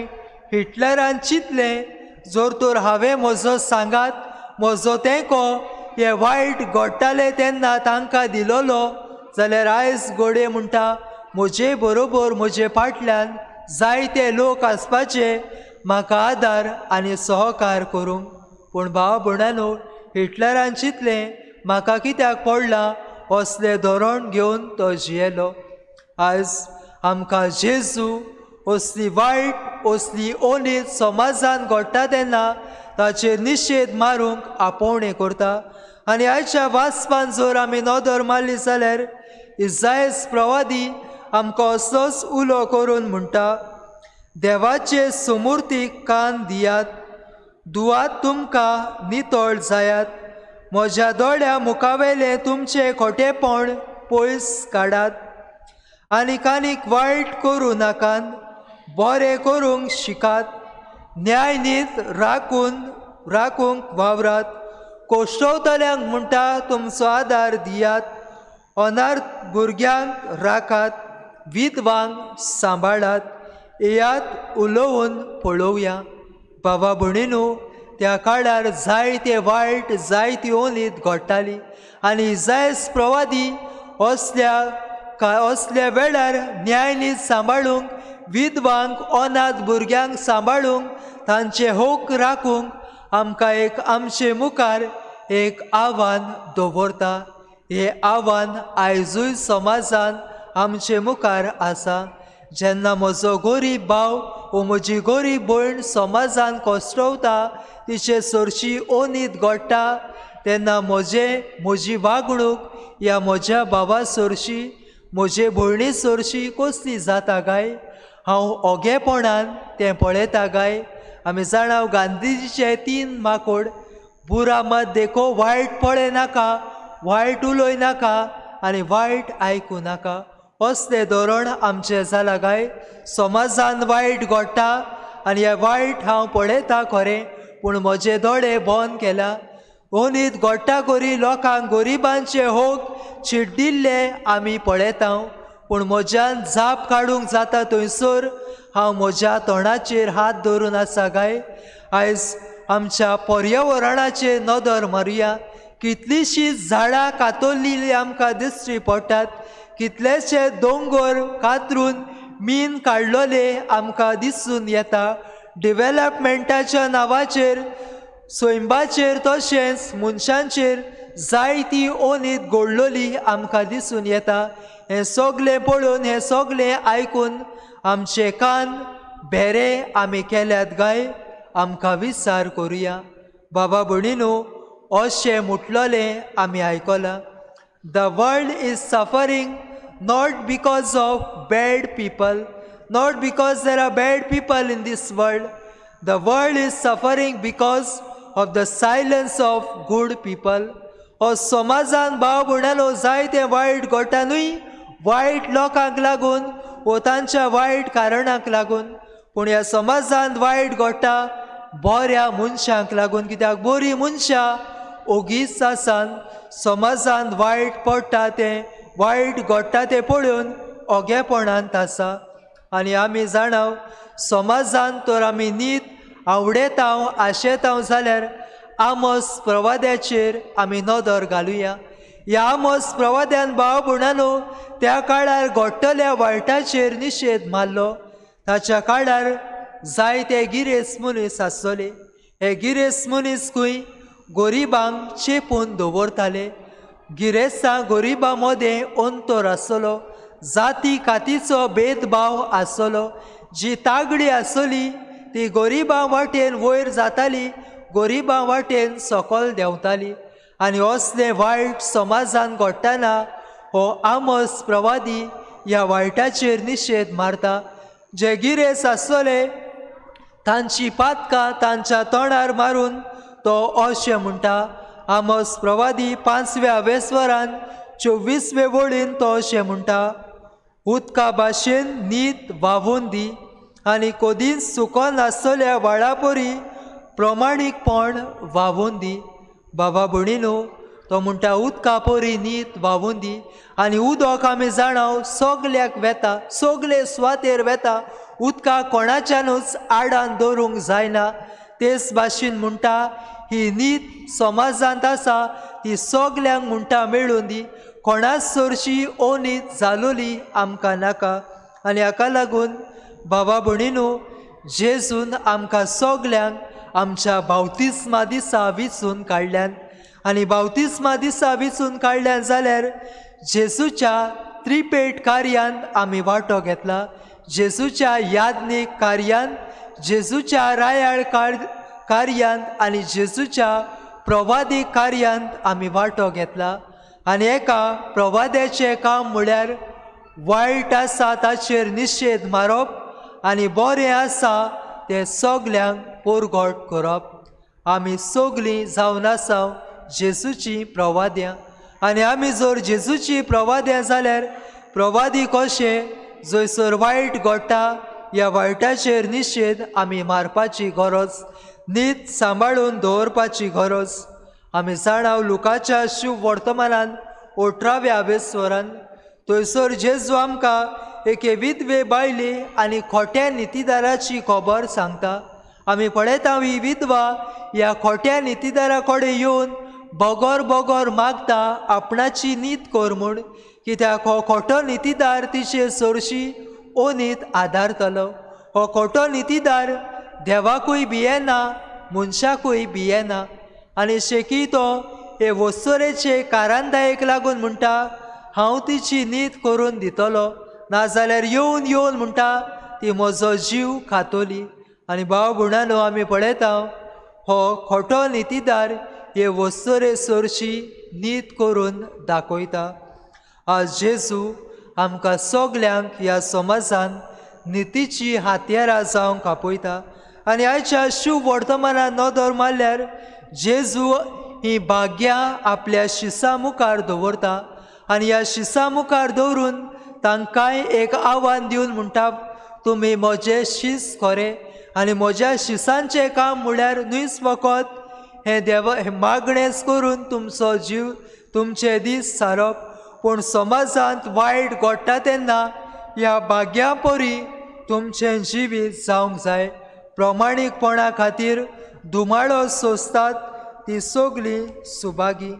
हिटलरान चिंतलें, जर तर हांवें म्हजो सांगात म्हजो तेंको हे वायट घडटाले तेन्ना तांकां दिलोलो जाल्यार आयज घडये म्हणटा म्हजे बरोबर म्हजे फाटल्यान जायते लोक आसपाचे म्हाका आदार आनी सहकार करूंक. पूण भाव भयणांनो, हिटलरान चिंतलें म्हाका कित्याक पडलां, असलें धोरण घेवन तो जियेलो. आयज आमकां जेजू असली वायट असली ओनीत समाजान घडटा तेन्ना ताचेर निशेध मारूंक आपोवणें करता. आनी आयच्या वाचपान जर आमी नदर मारली जाल्यार इजायस प्रवादी आमकां असोच उलो करून म्हणटा, देवाचे सुमुर्तीक कान दियात, दुवात तुमकां नितळ जायात, म्हज्या दोळ्या मुखावेलें तुमचें खोटेपण पयस काडात आनीक आनीक वायट करूं नाकात, बरें करूंक शिकात, न्यायनीत राखूंक वावरात, कोश्टवतल्यांक म्हणटा तुमचो आदार दियात, अनाथ भुरग्यांक राखात, विधवांक सांबाळात, येयात उलोवन पळोवया. बाबा भयणीनू, त्या काळार जायते वायट जायती ओनीत घडटाली आनी इजायस प्रवादी असल्या वेळार न्यायनीत सांबाळूंक, विधवांक अनाथ भुरग्यांक सांबाळूंक, तांचे हक राखूंक आमकां एक आमचे मुखार एक आव्हान दवरता. हें आव्हान आयजूय समाजान आमचे मुखार आसा. जेन्ना म्हजो गरीब भाव वो म्हजी गरीब भयण समाजान कोसळवता, तिचे सरशी ओनीत घडटा तेन्ना म्हजी वागणूक ह्या म्हज्या भावा सरशी म्हजे भयणी सरशी कसली जाता काय? हांव ओगेपणान तें पळयता काय? आमी जाणा गांधीजीचे 3 माकोड, बुरा मत देखो, वायट पळय नाका, वायट उलय नाका आनी वायट आयकूं नाका. असलें धोरण आमचें जालां काय? समाजान वायट घडटा आनी हें वायट हांव पळयता खरें, पूण म्हजे दोळे बंद केला. ओनीत घडटा करी लोकांक गरिबांचे हक चिड्डिल्ले आमी पळयता, पूण म्हज्यान जाप काडूंक जाता थंयसर हांव म्हज्या तोंडाचेर हात धरून आसा काय? आयज आमच्या पर्यावरणाचेर नदर मारुया. कितलींशीं झाडां कातरलेलीं आमकां दिश्टी पडटात, कितलेशे दोंगर कातरून मीन काडलोले आमकां दिसून येता. डिवेलपमेंटाच्या नांवाचेर सैमाचेर तशेंच मनशांचेर जायती ओनीत घडलोली आमकां दिसून येता. हें सगलें पळोवन हें सगलें आयकून आमचे कान भेरे आमी केल्यात काय? आमकां विचार करुया. बाबा भयणीनू, अशें म्हटलोलें आमी आयकलां, the world is suffering not because of bad people, not because there are bad people in this world. The world is suffering because of the silence of good people. हो समाजान भाव भयणांनो जायते वायट घडटा न्हय वायट लोकांक लागून वो तांच्या वायट कारणाक लागून, पूण ह्या समाजान वायट घडटा बऱ्या मनशांक लागून. कित्याक बरीं मनशां ओगीच आसान समाजान वायट पडटा तें वायट घडटा तें पळोवन ओगेपणांत आसा. आनी आमी जाणाव समाजान तर आमी नीत आवडेताव आशेताव जाल्यार आमोस प्रवाद्याचेर आमी नदर घालुया. ह्या आमोस प्रवाद्यान भाव भयणांनो त्या काळार घडटल्या वायटाचेर निशेध मारलो. ताच्या काळार जायते गिरेस्त मनीस आसतले. हे गिरेस्त मनीस खंय गरिबांक चेपून दवरताले. गिरेस्तां गरिबां मदें अंतर आसतलो, जाती कातीचो भेदभाव आसतलो. जी तागडी आसतली ती गरिबां वाटेन वयर जाताली, गरिबां वाटेन सकयल देंवताली. आनी असलें वायट समाजान घडटना हो आमस प्रवादी ह्या वायटाचेर निशेध मारता. जे गिरेस्त आसतले तांची पातकां तांच्या तोंडार मारून तो अशें म्हणटा. आमस प्रवादी 5व्या वेस्वरान 24वे वळीन तो अशें म्हणटा, उदका भाशेन नीत व्हांवून दी आनी कदींच सुकोन आसतल्या व्हाळा परी प्रमाणीकपण व्हांवून दी. बाबा भयणीनो, तो म्हणटा उदका परी नीत व्हांवून दी. आनी उदक आमी जाणाव सगल्याक वेता, सगले सुवातेर वेता. उदकाक कोणाच्यानूच आडान दवरूंक जायना. तेच भाशेन म्हणटा ही नीत समाजांत आसा ती सगल्यांक म्हणटा मेळून दी. कोणाच सरशी अनीत जालोली आमकां नाका. आनी हाका लागून बाबा भयणीनो, जेजून आमकां सगल्यांक आमच्या बावतिस्मा दिसा विचून काडल्यान. आनी बावतिस्मा दिसा विचून काडल्यान जाल्यार जेजूच्या त्रिपेट कार्यांत आमी वांटो घेतला, जेजूच्या याज्ञीक कार्यांत, जेजूच्या रायाळ कार्यांत आनी जेजूच्या प्रवादी कार्यांत आमी वांटो घेतला. आनी एका प्रवाद्याचें काम म्हळ्यार वायट आसा ताचेर निशेध मारप आनी बरें आसा तें सगल्यांक पोरगोट करप. आमी सगलीं जावन आसा जेजूची प्रवाद्यां. आनी आमी जर जेजूची प्रवाद्यां जाल्यार प्रवादी कशें जंयसर वायट घडटा ह्या वायटाचेर निशेध आमी मारपाची गरज, नीत सांबाळून दवरपाची गरज. आमी जाणाव लुकाच्या शुभ वर्तमानान 18व्या वेस्वरान थंयसर जेजू आमकां एके विधवे बायले आनी खोट्या नितीदाराची खबर सांगता. आमी पळयता ही विधवा ह्या खोट्या नितीदारा कडेन येवन बगर बगर मागता आपणाची नीत कर म्हूण, कित्याक हो खोटो नितीदार तिचे सरशी अनीत आदारतलो. हो खोटो नितीदार देवाकूय भियेना, मनशाकूय भियेना. आनी शेकी तो हे वस्तुरेचे कारांदायेक लागून म्हणटा हांव तिची नीत करून दितलो, नाजाल्यार येवन येवन म्हणटा ती म्हजो जीव खातली. आनी भाव भयणानो, आमी पळयता हो खोटो नितीदार हे वस्तुरे सरशी नीत करून दाखयता. आज जेजू आमकां सगल्यांक ह्या समाजान नितीची हातयारां जावंक आपयता. आनी आयच्या शुभ वर्तमानान नदर मारल्यार जेजू ही भाग्यां आपल्या शिसा मुखार दवरता. आनी ह्या शिसा मुखार दवरून तांकांय एक आव्हान दिवन म्हणटा, तुमी म्हजे शीस खरे आनी म्हज्या शिसांचें काम म्हळ्यार न्हूच फकत हें देवा हें मागणेंच करून तुमचो जीव तुमचे दीस सारप, पूण समाजांत वायट घडटा तेन्ना ह्या भाग्यां परी तुमचें जिवीत जावंक जाय. प्रमाणीकपणा खातीर धुमाळो सोंसतात ती सगलीं सुभागी,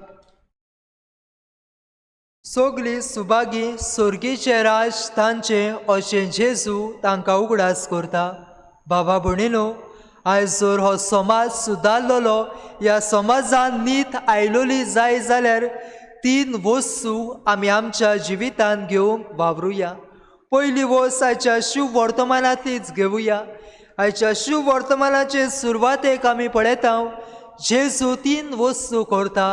सगलीं सुभागी सर्गीचें राज तांचें अशें जेजू तांकां उगडास करता. बाबा भयणीनो, आयज जर हो समाज सुदारलेलो, ह्या समाजान नीत आयलोली जाय जाल्यार 3 वस्तू आमी आमच्या जिवितांत घेवंक वावरुया. पयली वस्त आयच्या शुभ वर्तमानांतलीच घेवया. आयच्या शुभ वर्तमानाचे सुरवातेक आमी पळयता जेजू 3 वस्तू करता.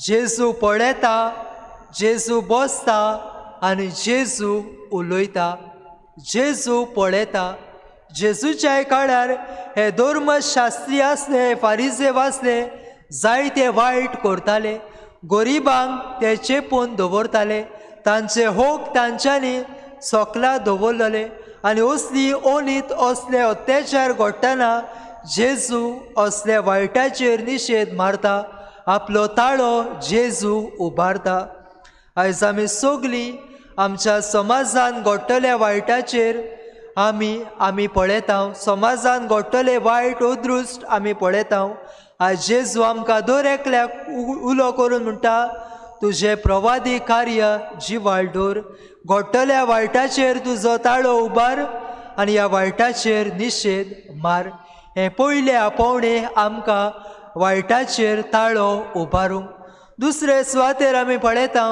जेजू पळयता, जेजू बसता आनी जेजू उलयता. जेजू पळयता. जेजूच्या काळार हे धर्मशास्त्री आसले, फारिजेव आसले, जायते वायट करताले, गरिबांक ते चेपून दवरताले, तांचे होक तांच्यांनी सोकला दवरलेले. आनी असली अनीत असले अत्याचार घडटना जेजू असल्या वायटाचेर निशेध मारता, आपलो ताळो जेजू उबारता. आयज आमी सगलीं आमच्या समाजान घडटल्या वायटाचेर आमी आमी पळयता, समाजान घडटले वायट अदृश्ट आमी पळयता. आयज जेजू आमकां दर एकल्याक उलो करून म्हणटा, तुजें प्रवादी कार्य जिवाळ दवर, घडटल्या वायटाचेर तुजो ताळो उबार आनी ह्या वायटाचेर निशेध मार. हें पयलें आपोवणें आमकां वायटाचेर ताळो उबारूंक। दुसरे सुवातेर आमी पळयता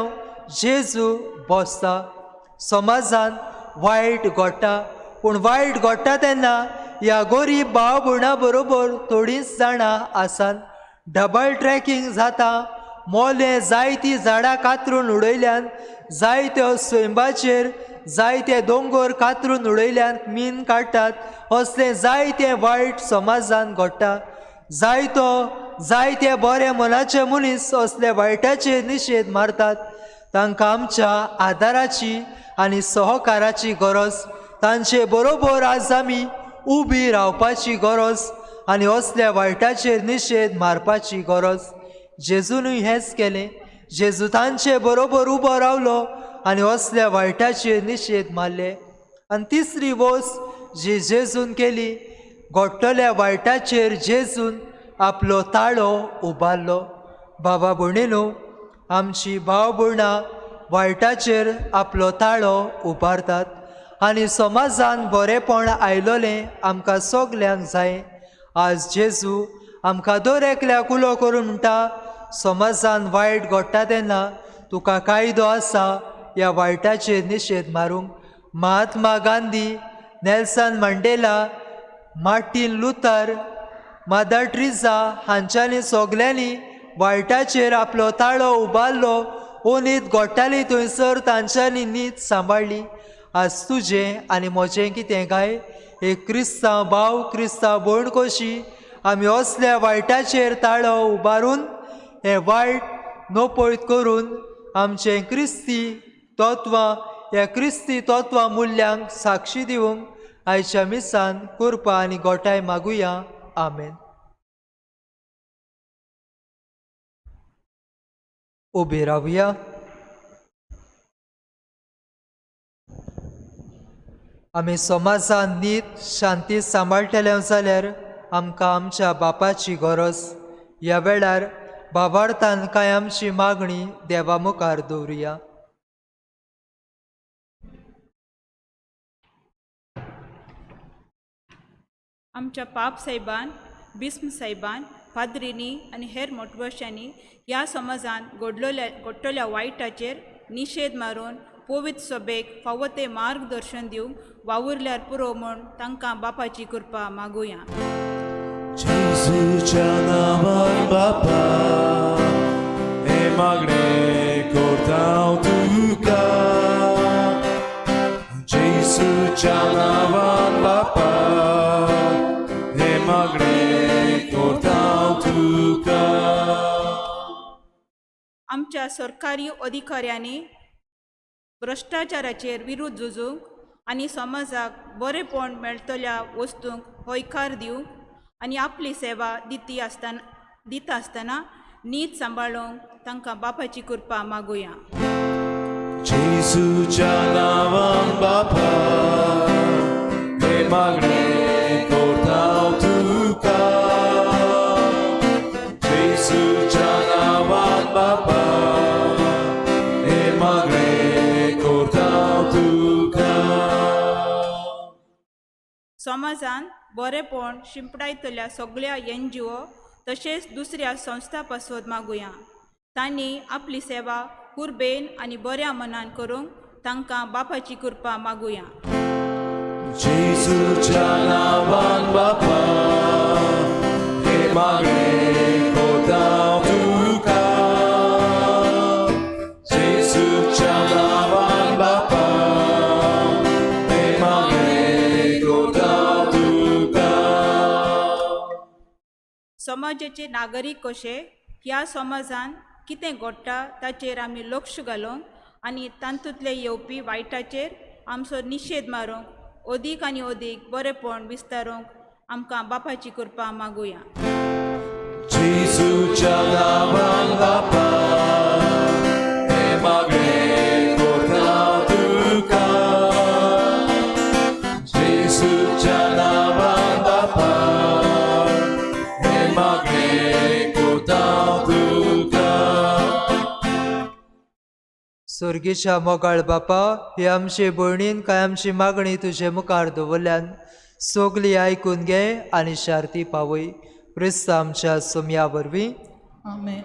जेजू बसता, समाजान वायट घडटा, पूण वायट घडटा तेन्ना ह्या गरीब भाव भयणां बरोबर थोडींच जाणां आसात। डबल ट्रॅकिंग जाता, मोले जायतीं झाडां कातरून उडयल्यान, जायत्यो सैमाचेर जायते दोंगर कातरून उडयल्यान मीन काडटात, असलें जायतें वायट समाजान घडटा। जायतो जायते बरे मनाचे मनीस असले वायटाचेर निशेध मारतात। तांकां आमच्या आदाराची आनी सहकाराची गरज, तांचे बरोबर आज आमी उबी रावपाची गरज आनी असल्या वायटाचेर निशेध मारपाची गरज। जेजूनय हेंच केलें, जेजू तांचे बरोबर उबो रावलो आनी असल्या वायटाचेर निशेध मारले। आनी तिसरी वस्त जी जेजून केली, घडटल्या वायटाचेर जेजून आपलो ताळो उबारलो। बाबा भयणीनो, आमची भाव भयणां वायटाचेर आपलो ताळो उबारतात आनी समाजान बरेंपण आयलोलें आमकां सगल्यांक जाय। आज जेजू आमकां दर एकल्याक उलो करून म्हणटा, समाजान वायट घडटा तेन्ना तुका कायदो आसा ह्या वायटाचेर निशेध मारूंक। Mahatma Gandhi, Nelson Mandela, Martin Luther, Mother Teresa हांच्यांनी सगल्यांनी वायटाचेर आपलो ताळो उबारलो। ओनीत घडटाली थंयसर तांच्यांनी नीत सांबाळ्ळी। आज तुजें आनी म्हजें कितें काय एक क्रिस्तांव भाव क्रिस्तांव भयण कशी आमी असल्या वायटाचेर ताळो उबारून हें वायट नपयत करून आमचें क्रिस्ती तत्वां ह्या क्रिस्ती तत्वां मुल्यांक साक्षी दिवंक आयच्या मिसान कृपा आनी गोठाय मागुया। आमेन। उबी रावया। आमी समाजान नीत शांती सांबाळटले जाल्यार आमकां आमच्या बापाची गरज। ह्या वेळार बाबार्थान कांय आमची मागणी देवा मुखार दवरुया। आमच्या पाप साहेबान, बिस्म साहेबान, पाद्रींनी आनी हेर मोटवशांनी ह्या समाजान घडटल्या वायटाचेर निशेध मारून पवित्र सभेक फावो तें मार्गदर्शन दिवंक वावुरल्यार पुरो म्हूण तांकां बापाची कृपा मागुया। जेजूच्या नांवान बापा हें मागणें करता हांव तुका, जेजूच्या नांवान बापा हें मागणें करता हांव तुका। आमच्या सरकारी अधिकाऱ्यांनी भ्रश्टाचाराचेर विरुद्ध झुजूंक आनी समाजाक बरेंपण मेळटल्या वस्तूंक हयकार दिवंक आनी आपली सेवा दिता आसतना नीत सांबाळूंक तांकां बापाची कृपा मागुया। जेजूच्या नांवान बापा हें मागणें करता हांव तुका, जेजूच्या नांवान बापा हें मागणें करता हांव तुका। समाजान बरेंपण शिंपडायतल्या सगळ्या एनजीओ तशेंच दुसऱ्या संस्था पासत मागुया। तांणी आपली सेवा कुरबेन आनी बऱ्या मनान करूंक तांकां बापाची कृपा मागुया। जेजूच्या नांवान बापा हें मागणें करता हांव तुका, जेजूच्या नांवान बापा हें मागणें करता हांव तुका। समाजाचे नागरीक कशे ह्या समाजान कितें घडटा ताचेर आमी लक्ष घालूंक आनी तातूंतले येवपी वायटाचेर आमचो निशेध मारूंक अदीक आनी अदीक बरेंपण विस्तारूंक आमकां बापाची कृपा मागुया। जेजूच्या नांवान बापा हें मागणें करता हांव तुका, जेजूच्या नांवान बापा हें मागणें करता हांव तुका। स्वर्गीच्या मोगाळ बापा, ही आमचे भयणीन कांय आमची मागणी तुजे मुखार दवरल्यान। सगली आयकून घे आनी शार्ती पावय. क्रिस्त आमच्या सोमया वरवीं. आमेन.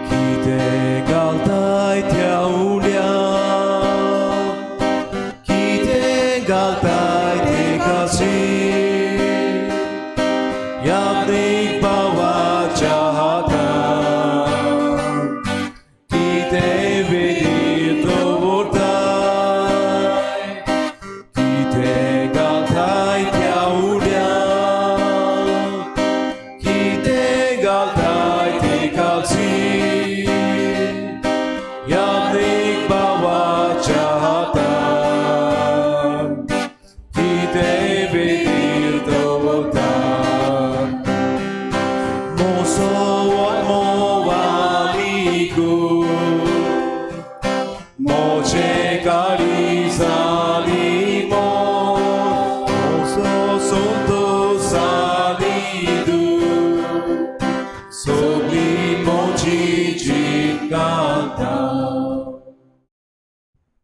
कितें घालताय त्या उड्या, कितें घालताय ते काशी, याज्ञीक भावाच्या हातान कितें वेदीर दवरताय, कितें घालताय त्या उड्या, कितें घालताय ते काशी, याज्ञीक भावाच्या हातान कितें वेदीर दवरताय. मोसो मोवामिगो मोचे काळी जाली मोसो सोंतो सालिदू सगली मोजी जीत घालता.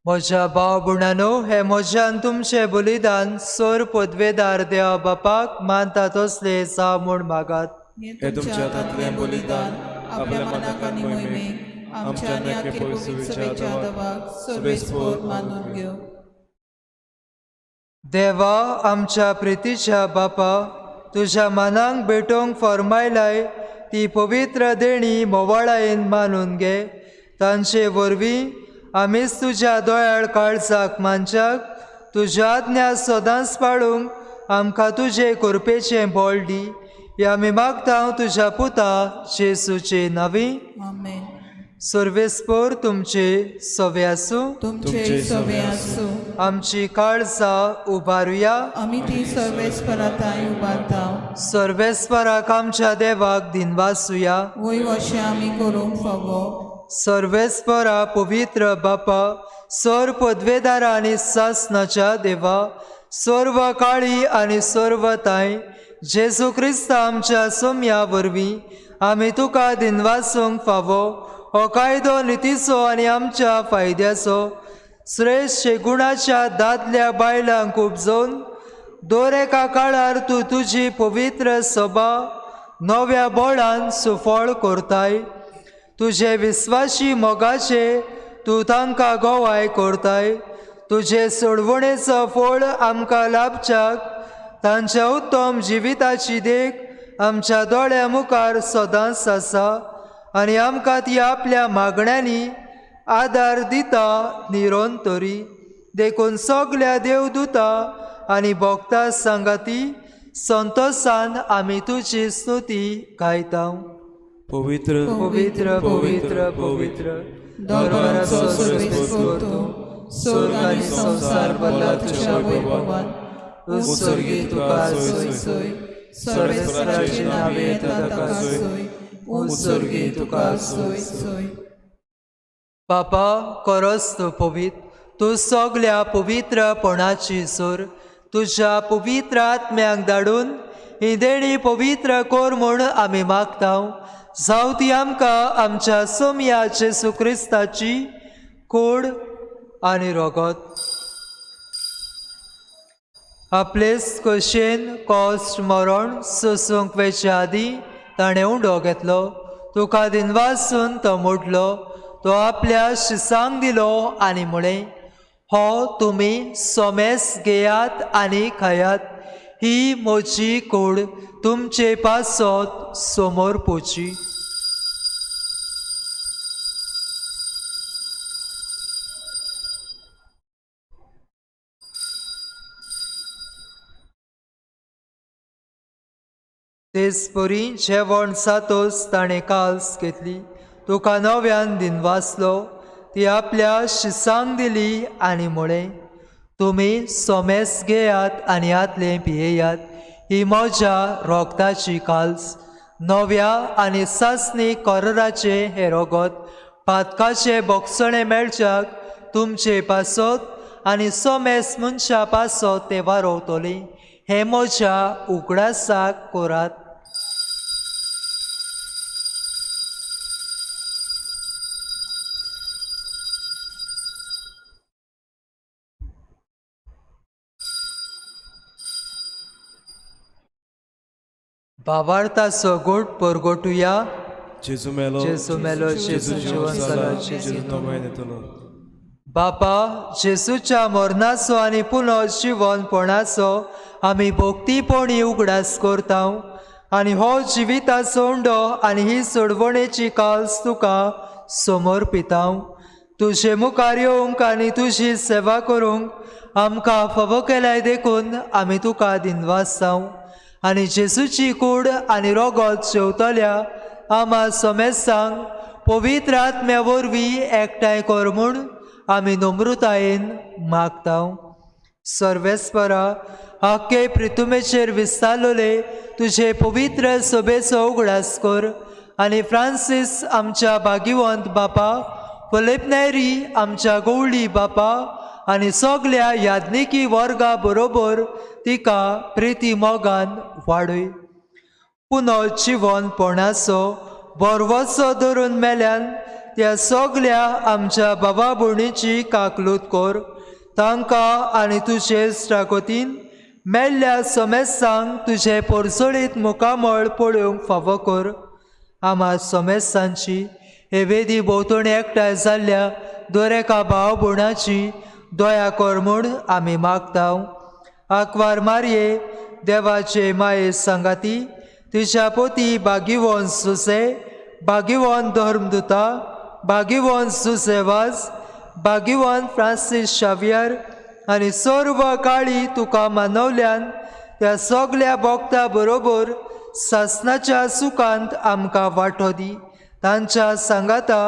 म्हज्या भाव भयणांनो, हें म्हज्यान तुमचें बलिदान सोर पदवेदार देवा बापाक मानता तसलें जावं म्हूण मागात. हें तुमच्या हातांतलें बलिदान आपल्या मनाक आनी मोहिमेक आमच्या आनी आखे पवित्र सभेच्या दवाक सर्वेस्पोर मानून घेवं. देवा आमच्या प्रितीच्या बापा, तुज्या मनाक भेटोवंक फर्मायलाय ती पवित्र देणी मोवाळायेन मानून घे. तांचे वरवीं आमीच तुज्या दोयाळ काळजाक मानच्याक तुज्या आज्ञा सदांच पाळूंक आमकां तुजे कृपेचें बळ दी. हें आमी मागता तुज्या पुता जेसूचे नांवी. आमेन. सर्वेस्पोर तुमचे सवे आसूं. तुमचे सवे आसूं. आमची काळजां उबारुया. आमी ती सर्वेस्पराताय उबारता. सर्वेस्पराक आमच्या देवाक दिनवासुया. वय अशें आमी करूंक फावो. सर्वेस्परा पवित्र बापा, सर्व पदवेदारा आनी सासनाच्या देवा, सर्व काळी आनी सर्व ताय जेजू क्रिस्त आमच्या सोमया वरवीं आमी तुका दिनवासूंक फावो. हो कायदो नितीचो आनी आमच्या फायद्याचो श्रेश्ठ गुणाच्या दादल्या बायलांक उपजोवन दर एका काळार तूं तुजी पवित्र सभा नव्या बळान सुफळ करताय. तुजे विस्वाशी मोगाचे तूं तांकां गवाय करताय. तुजे सोडवणेचो फळ आमकां लाभच्याक तांच्या उत्तम जिविताची देख आमच्या दोळ्या मुखार सदांच आसा आनी आमकां ती आपल्या मागण्यांनी आदार दिता निरोन तरी. देखून सगल्या देवदूता आनी भोगता सांगाती संतोसान आमी तुजी स्तुती गायता. पवित्र पवित्र पवित्र पवित्र दोगांचो सर्वेस्पोर तूं, स्वर्ग आनी संवसार भरला तुज्या वैभवान. उत्सर्गी तुका सोय सोय, सर्वेस्पराचे नावे येता ताका सोय, उत्सर्गी तुका सोय सोय. बापा करस तूं पवित्र, तूं सगल्या पवित्रपणाची सोर. तुज्या पवित्र आत्म्याक धाडून ही देणी पवित्र कर म्हूण आमी मागता. जावं ती आमकां आमच्या सोमया जेजू क्रिस्ताची कूड आनी रगत. आपलेच कशेन कश्ट मरण सोसूंक वेचे आदीं ताणें उंडो घेतलो, तुका दिनवासून तो मोडलो, तो आपल्या शिसांक दिलो आनी म्हळें, हो तुमी सोमेस घेयात आनी खायात, ही म्हजी कूड तुमचे पासत समोर पोची. तेच परी जेवण जातच ताणें काल्स घेतली, तुका नव्यान दिनवासलो, ती आपल्या शिसांक दिली आनी म्हळें, तुमी सोमेस घेयात आनी हातलें पियेयात, ही म्हज्या रोगताची काल्स, नव्या आनी सासणी कराराचें हें रोगत पातकाचें बोगसणें मेळच्याक तुमचे पासत आनी सोमेस मनशा पासत तें वारोवतलें. हें म्हज्या उगडासाक करात. भावार्थाचो गोट परगटुया. जेजू मेलो, जेजू मेलो, जेजू जिवन जाला, जेजू नव्यान येतलो. बापा, जेजूच्या मरणाचो आनी पुनः जिवनपणाचो आमी भक्तीपणी उगडास करता आनी हो जिविताचो उंडो आनी ही सोडवणेची काल्स तुका समर्पिता. तुजे मुखार येवंक आनी तुजी सेवा करूंक आमकां फावो केल्याय देखून आमी तुका दिनवास जावं आनी जेजूची कूड आनी रोगत जेवतल्या आमा समेस्तांक पवित्र आत्म्या वरवीं एकठांय कर म्हूण आमी नम्रतायेन मागता. सर्वेस्परा, आख्खे प्रितुमेचेर विस्तारलोले तुजे पवित्र सभेचो उगडास कर आनी फ्रांसीस आमच्या भागिवंत बापा, फिलीप नेरी आमच्या गवळी बापा आनी सगल्या याज्ञिकी वर्गा बरोबर तिका प्रिती मोगान वाडय. पुनः जिवनपणाचो बरवचो धरून मेल्यान त्या सगल्या आमच्या बाबा भयणीची काकलूत कर. तांकां आनी तुजे इश्टागतीन मेल्ल्या समेस्तांक तुजें परजळीत मुखामळ पळोवंक फावो कर. आमा समेस्तांची हे वेदी भोंवतणी एकठांय जाल्ल्या दर एका भाव भयणाची दया कर म्हूण आमी मागता. आंकवार मारये, देवाचे माये सांगाती तिच्या पोती भागिवंत सुसे, भागिवंत धर्मदुता, भागिवंत सुसेवाज, भागिवंत फ्रांसीस शावियर आनी सर्व काळी तुका मानवल्यान त्या सगल्या भक्ता बरोबर सासनाच्या सुखांत आमकां वांटो दी. तांच्या सांगाता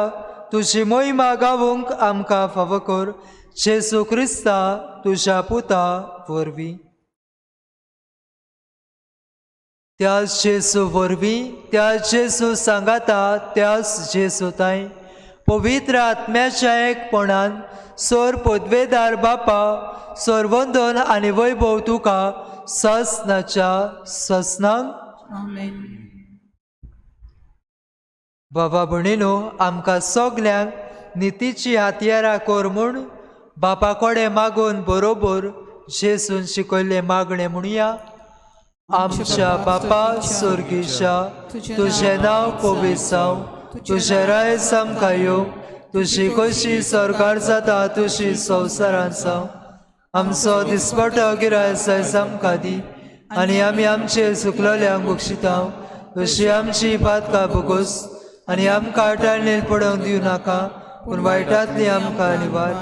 तुजी मोहिमा गावूंक आमकां फावो कर. जेजू क्रिस्ता तुज्या पुता वरवीं. त्याच जेजू वरवीं, त्याच जेजू सांगाता, त्याच जेजू ताय पवित्र आत्म्याच्या एकपणान सोर पदवेदार बापा, सरवंदन आनी वैभव तुका ससनाच्या ससनांक. आमेन. बाबा भयणीनो, आमकां सगल्यांक नितीची हातयारां कर म्हूण बापा कडेन मागून बरोबर जेजून शिकयल्लें मागणें म्हणया. आमच्या बापा स्वर्गीच्या, तुजें नांव पवित्र जावं, तुजें राय आमकां येवं, तुजी कशी सरकार जाता तुजी संवसारांत जावं. आमचो दिसपटो गिराय सायज आमकां दी आनी आमी आमचे चुकलोल्यांक बक्षिता तशी आमची पातकां भोगोस आनी आमकां टाळणेर पडोवंक दिवं नाका, पूण वायटांतली आमकां निवार.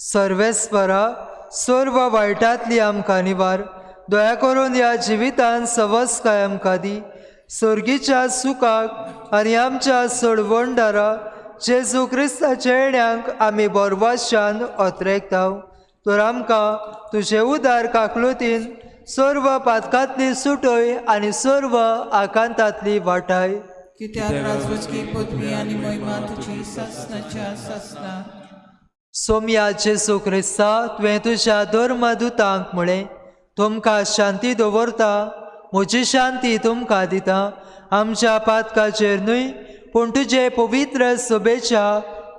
सर्वेस्परा, सर्व वायटांतली आमकां निवार. दया करून ह्या जिवितान सवसकाय आमकां दी. सर्गीच्या सुखाक आनी आमच्या सोडवणदारा जेजू क्रिस्ताच्या येण्यांक आमी बोरवाशान ओतरेकता. तर आमकां तुजे उदार काकलुतीन सर्व पातकांतली सुटय आनी सर्व आकांतांतली वाटाय. कित्याक राजवटकी पदवी आनी महिमा तुजी सासनाच्या सासना. सोमया जेजू क्रिस्ता, तुवें तुज्या धर्मदुतांक म्हळें, तुमकां शांती दवरता, म्हजी शांती तुमकां दिता. आमच्या पातकाचेर न्हय पूण तुजे पवित्र सभेच्या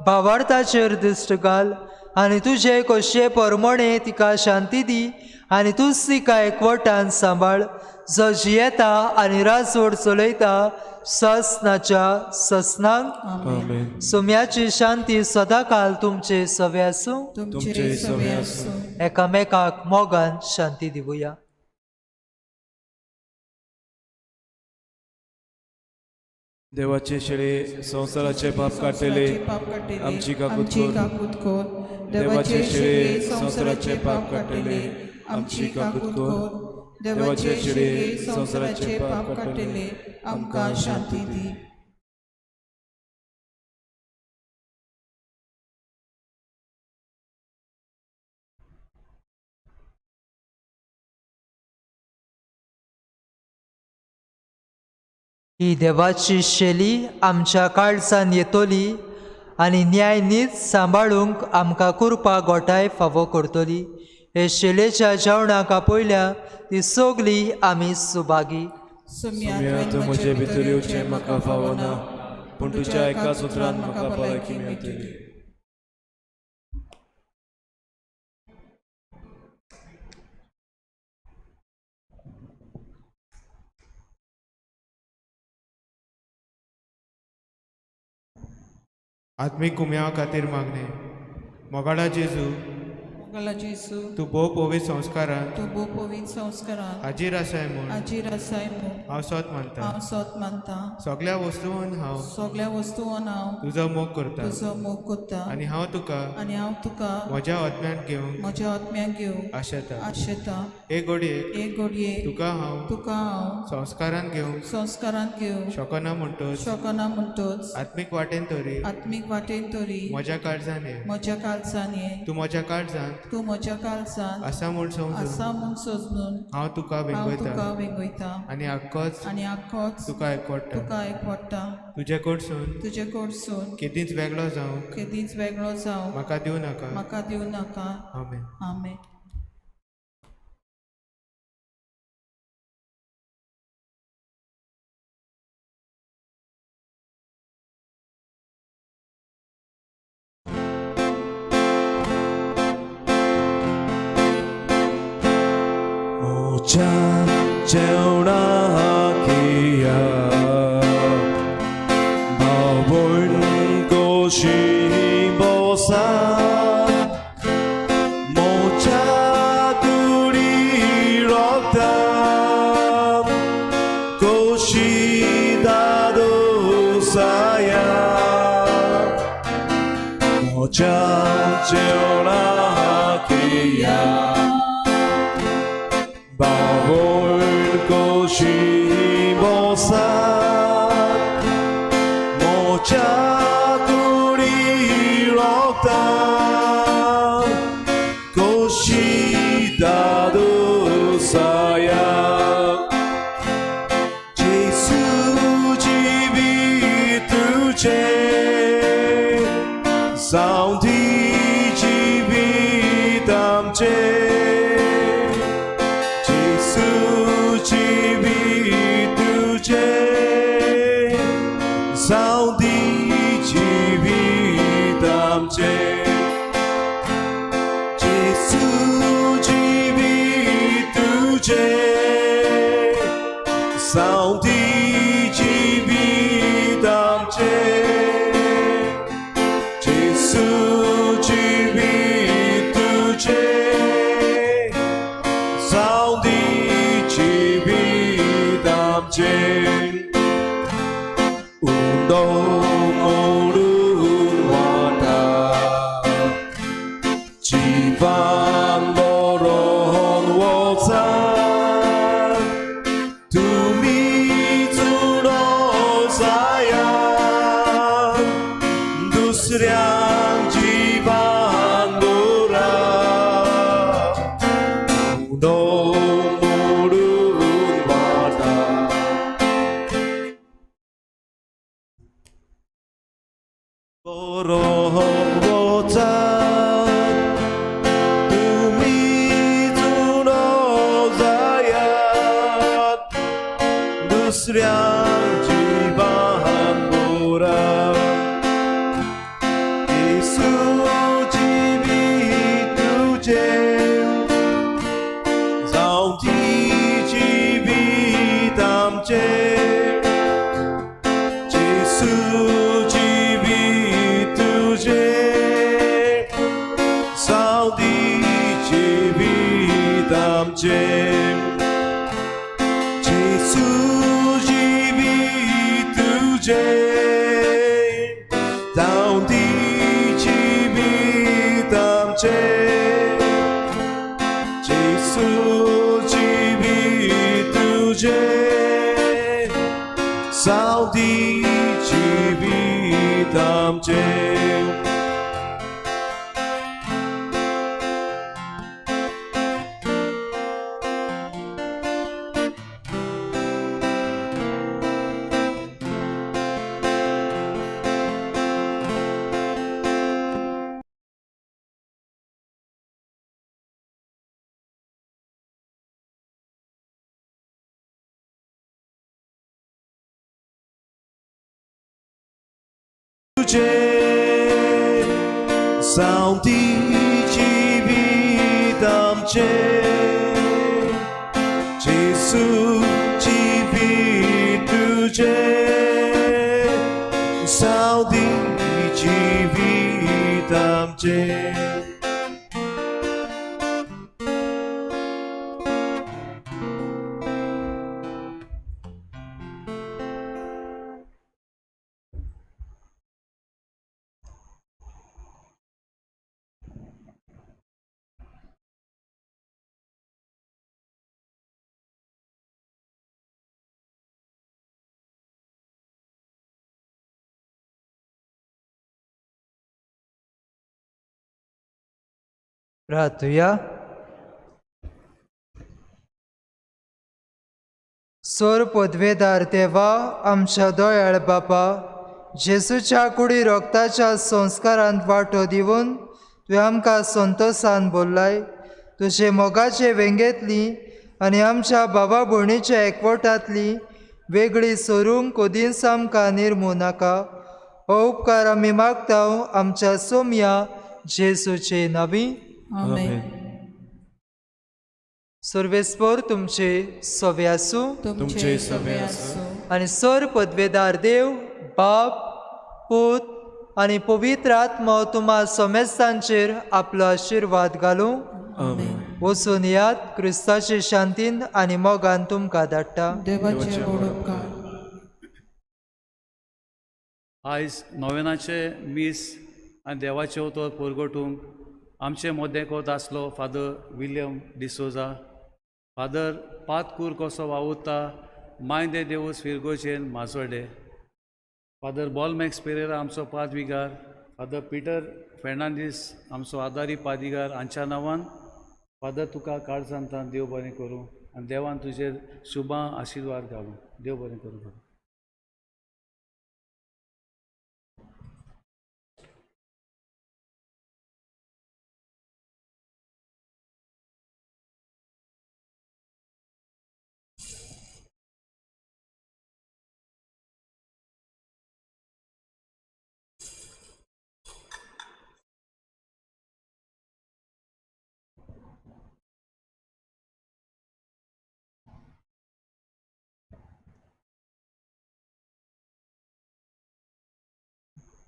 भावार्थाचेर दिश्ट घाल आनी तुजे खोशये परमणे तिका शांती दी आनी तूंच तिका एकवटान सांबाळ, जो जियेता आनी राजवट चलयता ससनाच्या ससनांक. आमेन. सोम्याची शांती सदांकाल तुमचे सवे आसूं. तुमचे सवे आसूं. एकामेकाक मोगान शांती दिवया. देवाचे शेळे संवसाराचे पाप काडटले, पाप काडटले, आमची काकूत आमची कर. काकूत कर. देवाचे शेळे संवसाराचे पाप काडटले, आमची काकूत कर. देवाचे शेळे संवसाराचे पाप काडटले, आमकां शांती दी. ही देवाची शैली आमच्या काळजान येतली आनी न्याय नीत सांबाळूंक आमकां कुरपा गोठाय फावो करतली. हे शिलेच्या जेवणाक आपयल्या ती सगळी आमी सुभागी. सोम्या, सोम्या, तूं म्हजे भितर येवचें म्हाका फावना, पूण तुज्या एकाच उतरान म्हाका भलायकी मेळटली. आत्मीक गुम्यांवा खातीर मागणें. मोगाळा जेजू, मोगाळा जेजू, तूं भोव पवित्र संस्कारान तूं भोव पवित्र संस्कारान हाजीर आसाय म्हूण हाजीर आसाय म्हूण हांव सोत मानता. हांव सोत मानता. सगळ्या वस्तून हांव सगळ्या वस्तून हांव तुजो मोग करता तुजो मोग करता आनी हांव तुका आनी हांव तुका म्हज्या आत्म्यान घेवंक म्हज्या आत्म्याक घेवंक आशेता. आशेता. हे घडयेक हे घडयेक तुका हांव तुका हांव संस्कारान घेवंक संस्कारान घेवंक शकना म्हणटच शकना म्हणटच आत्मीक वाटेन तरी आत्मीक वाटेन तरी म्हज्या काळजान ये. म्हज्या काळजान ये. तूं म्हज्या काळजांत तूं म्हज्या काळजांत आसा म्हूण समजून आसा म्हूण समजून हांव तुका हांव वेंगयता तुका वेंगयता आनी आख्खोच आनी आख्खोच तुका एकवटा. तुका एकवटा. तुजे कडसून तुजे कडसून केदींच वेगळो जावंक केदींच वेगळो जावंक म्हाका दिवं नाका. म्हाका दिवं नाका. आमेन. आमेन. म्हज्या जेवणाक या भावण कशी बसा, म्हज्या कुडी रक्तान कशी दादोसाया. म्हज्या जेवणाक या बावळ कशी बसा, म्हज्या कुडी रक्तान कशी दादोसाया. जेजू जिवीत तुजें जावं दी जिवीत आमचें. जेजू जिवीत तुजें जावं दी जिवीत आमचें. जेजू जिवीत तुजें जावं दी जिवीत आमचें. जेजू जिवीत तुजें जावं दी जिवीत आमचें. उंडो मोडून वाटा जिवान बरोवन वचा, तुमी चुडो जायात दुसऱ्यांक जिवान दवरा. उंडो मोडून वाटा बरोवन वचात, तुमी चुडो जायात दुसऱ्यांक जिवान दवरा. येसू जिवीत तुजें जावं दी जिवीत आमचें. जेजू जिवीत तुजें जावं दी जिवीत आमचें. जेजू जिवीत तुजें जावं दी जिवीत आमचें. जेजू जिवीत तुजें जावं दी जिवीत आमचें. तुझे जावं जिवीत आमचें जेजू जिवीत तुझे जावं जिवीत आमचें. प्रार्थुया. सोर पदवेदार देवा, आमच्या दोयाळ बापा, जेजूच्या कुडी रोगताच्या संस्कारांत वांटो दिवन तुवें आमकां संतोसान बोल्लाय. तुजे मोगाचे वेंगेंतली आनी आमच्या बाबा भयणीच्या एकवटांतली वेगळी सोरूंक कदींच आमकां निर्मू नाका. हो उपकार आमी मागता आमच्या सोमया जेजूचे नांवी. आमेन. सर्वेस्पर तुमचे सवे आसूं. तुमचे सवे आसूं. आनी सर पदवेदार देव बाप, पूत आनी पवित्र आत्मो तुमा समेस्तांचेर आपलो आशिर्वाद घालूं. आमेन. वचून यात, क्रिस्ताचे शांतीन आनी मोगान तुमकां धाडटा. देवाचे व्हड उपकार. आयज नोवेनाचे मीस आनी देवाचें उतर परगटूंक आमचे मदें आसलो फादर विलियम डिसोजा. फादर पातकूर कसो वावुरता मायदे देवूस फिरगोजेन माजोडे. फादर बॉलमॅक्स पेरेरा आमचो पादविगार, फादर पिटर फेर्नांदीस आमचो आदारी पादिगार हांच्या नांवान फादर तुका काळजांतान देव बरें करूं आनी देवान तुजेर शुभां आशिर्वाद घालूं. देव बरें करूं फादर.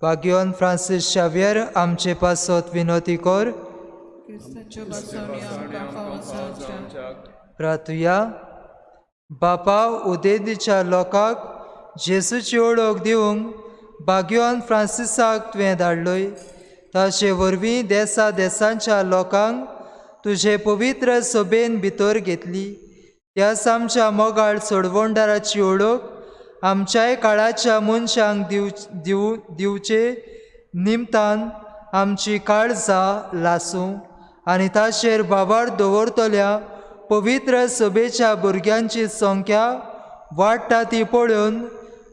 भाग्यवान फ्रांसीस शावियर आमचे पासत विनोती कर. क्रिस्ताच्यो बसवण्यो आमकां फावो जावच्या. प्रार्थुया. बापा, उदेंतीच्या लोकांक जेजूची ओळख दिवंक भाग्यवान फ्रांसिसाक तुवें धाडलोय. ताचे वरवीं देसा देसांच्या लोकांक तुजे पवित्र सभेन भितर घेतली. त्याच आमच्या मोगाळ सोडवणदाराची ओळख आमच्याय काळाच्या मनशांक दिवचे निमतान आमची काळजां लासूं आनी ताचेर भावार दवरतल्या पवित्र सभेच्या भुरग्यांची संख्या वाडटा ती पळोवन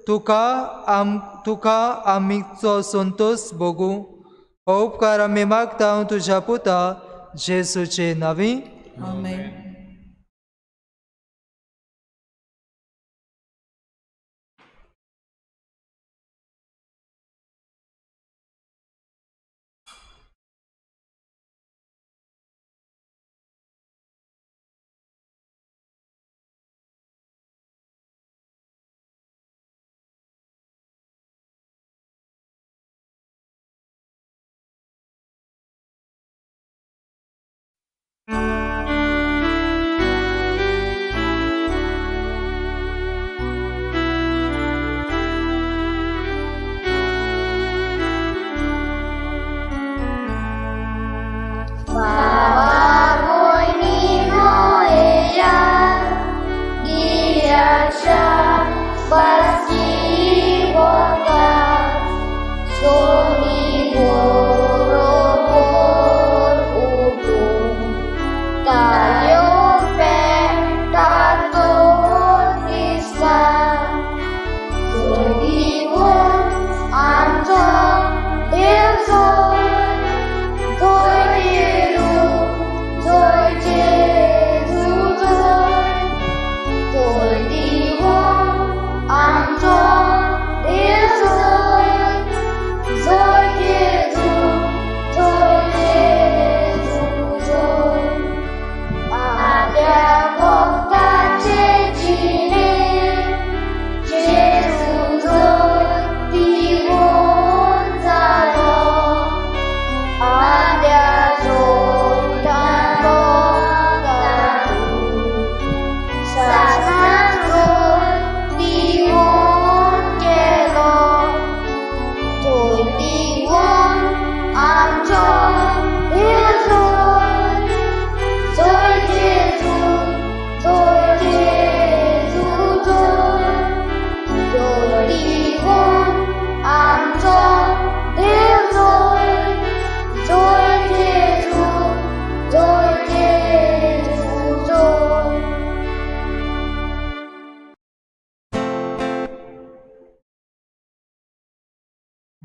तुका आमचो संतोश भोगूं. हो उपकार आमी मागता तुज्या पुता जेजूचे नांवी. आमेन. Thank you.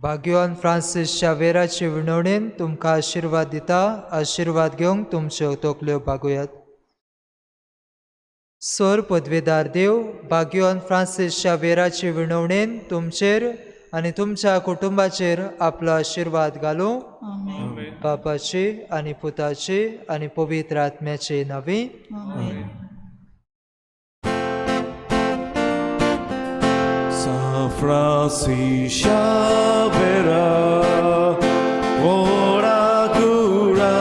भाग्यवान फ्रांसीस शावेराचे विनवणेन तुमकां आशिर्वाद दिता. आशिर्वाद घेवंक तुमच्यो तकल्यो बागोयात. सोर पदवेदार देव भाग्यवान फ्रांसीस शावेराचे विनवणेन तुमचेर आनी तुमच्या कुटुंबाचेर आपलो आशिर्वाद घालूं. बापाचे आनी पुताचे आनी पवित्र आत्म्याचे नांवी. San Francis Xavera, ora cura,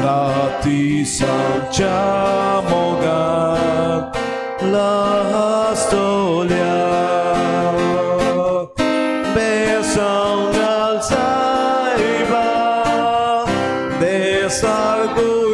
Rati Sancha Mogan, la Stolia, Besan al Saiba, de Sargura.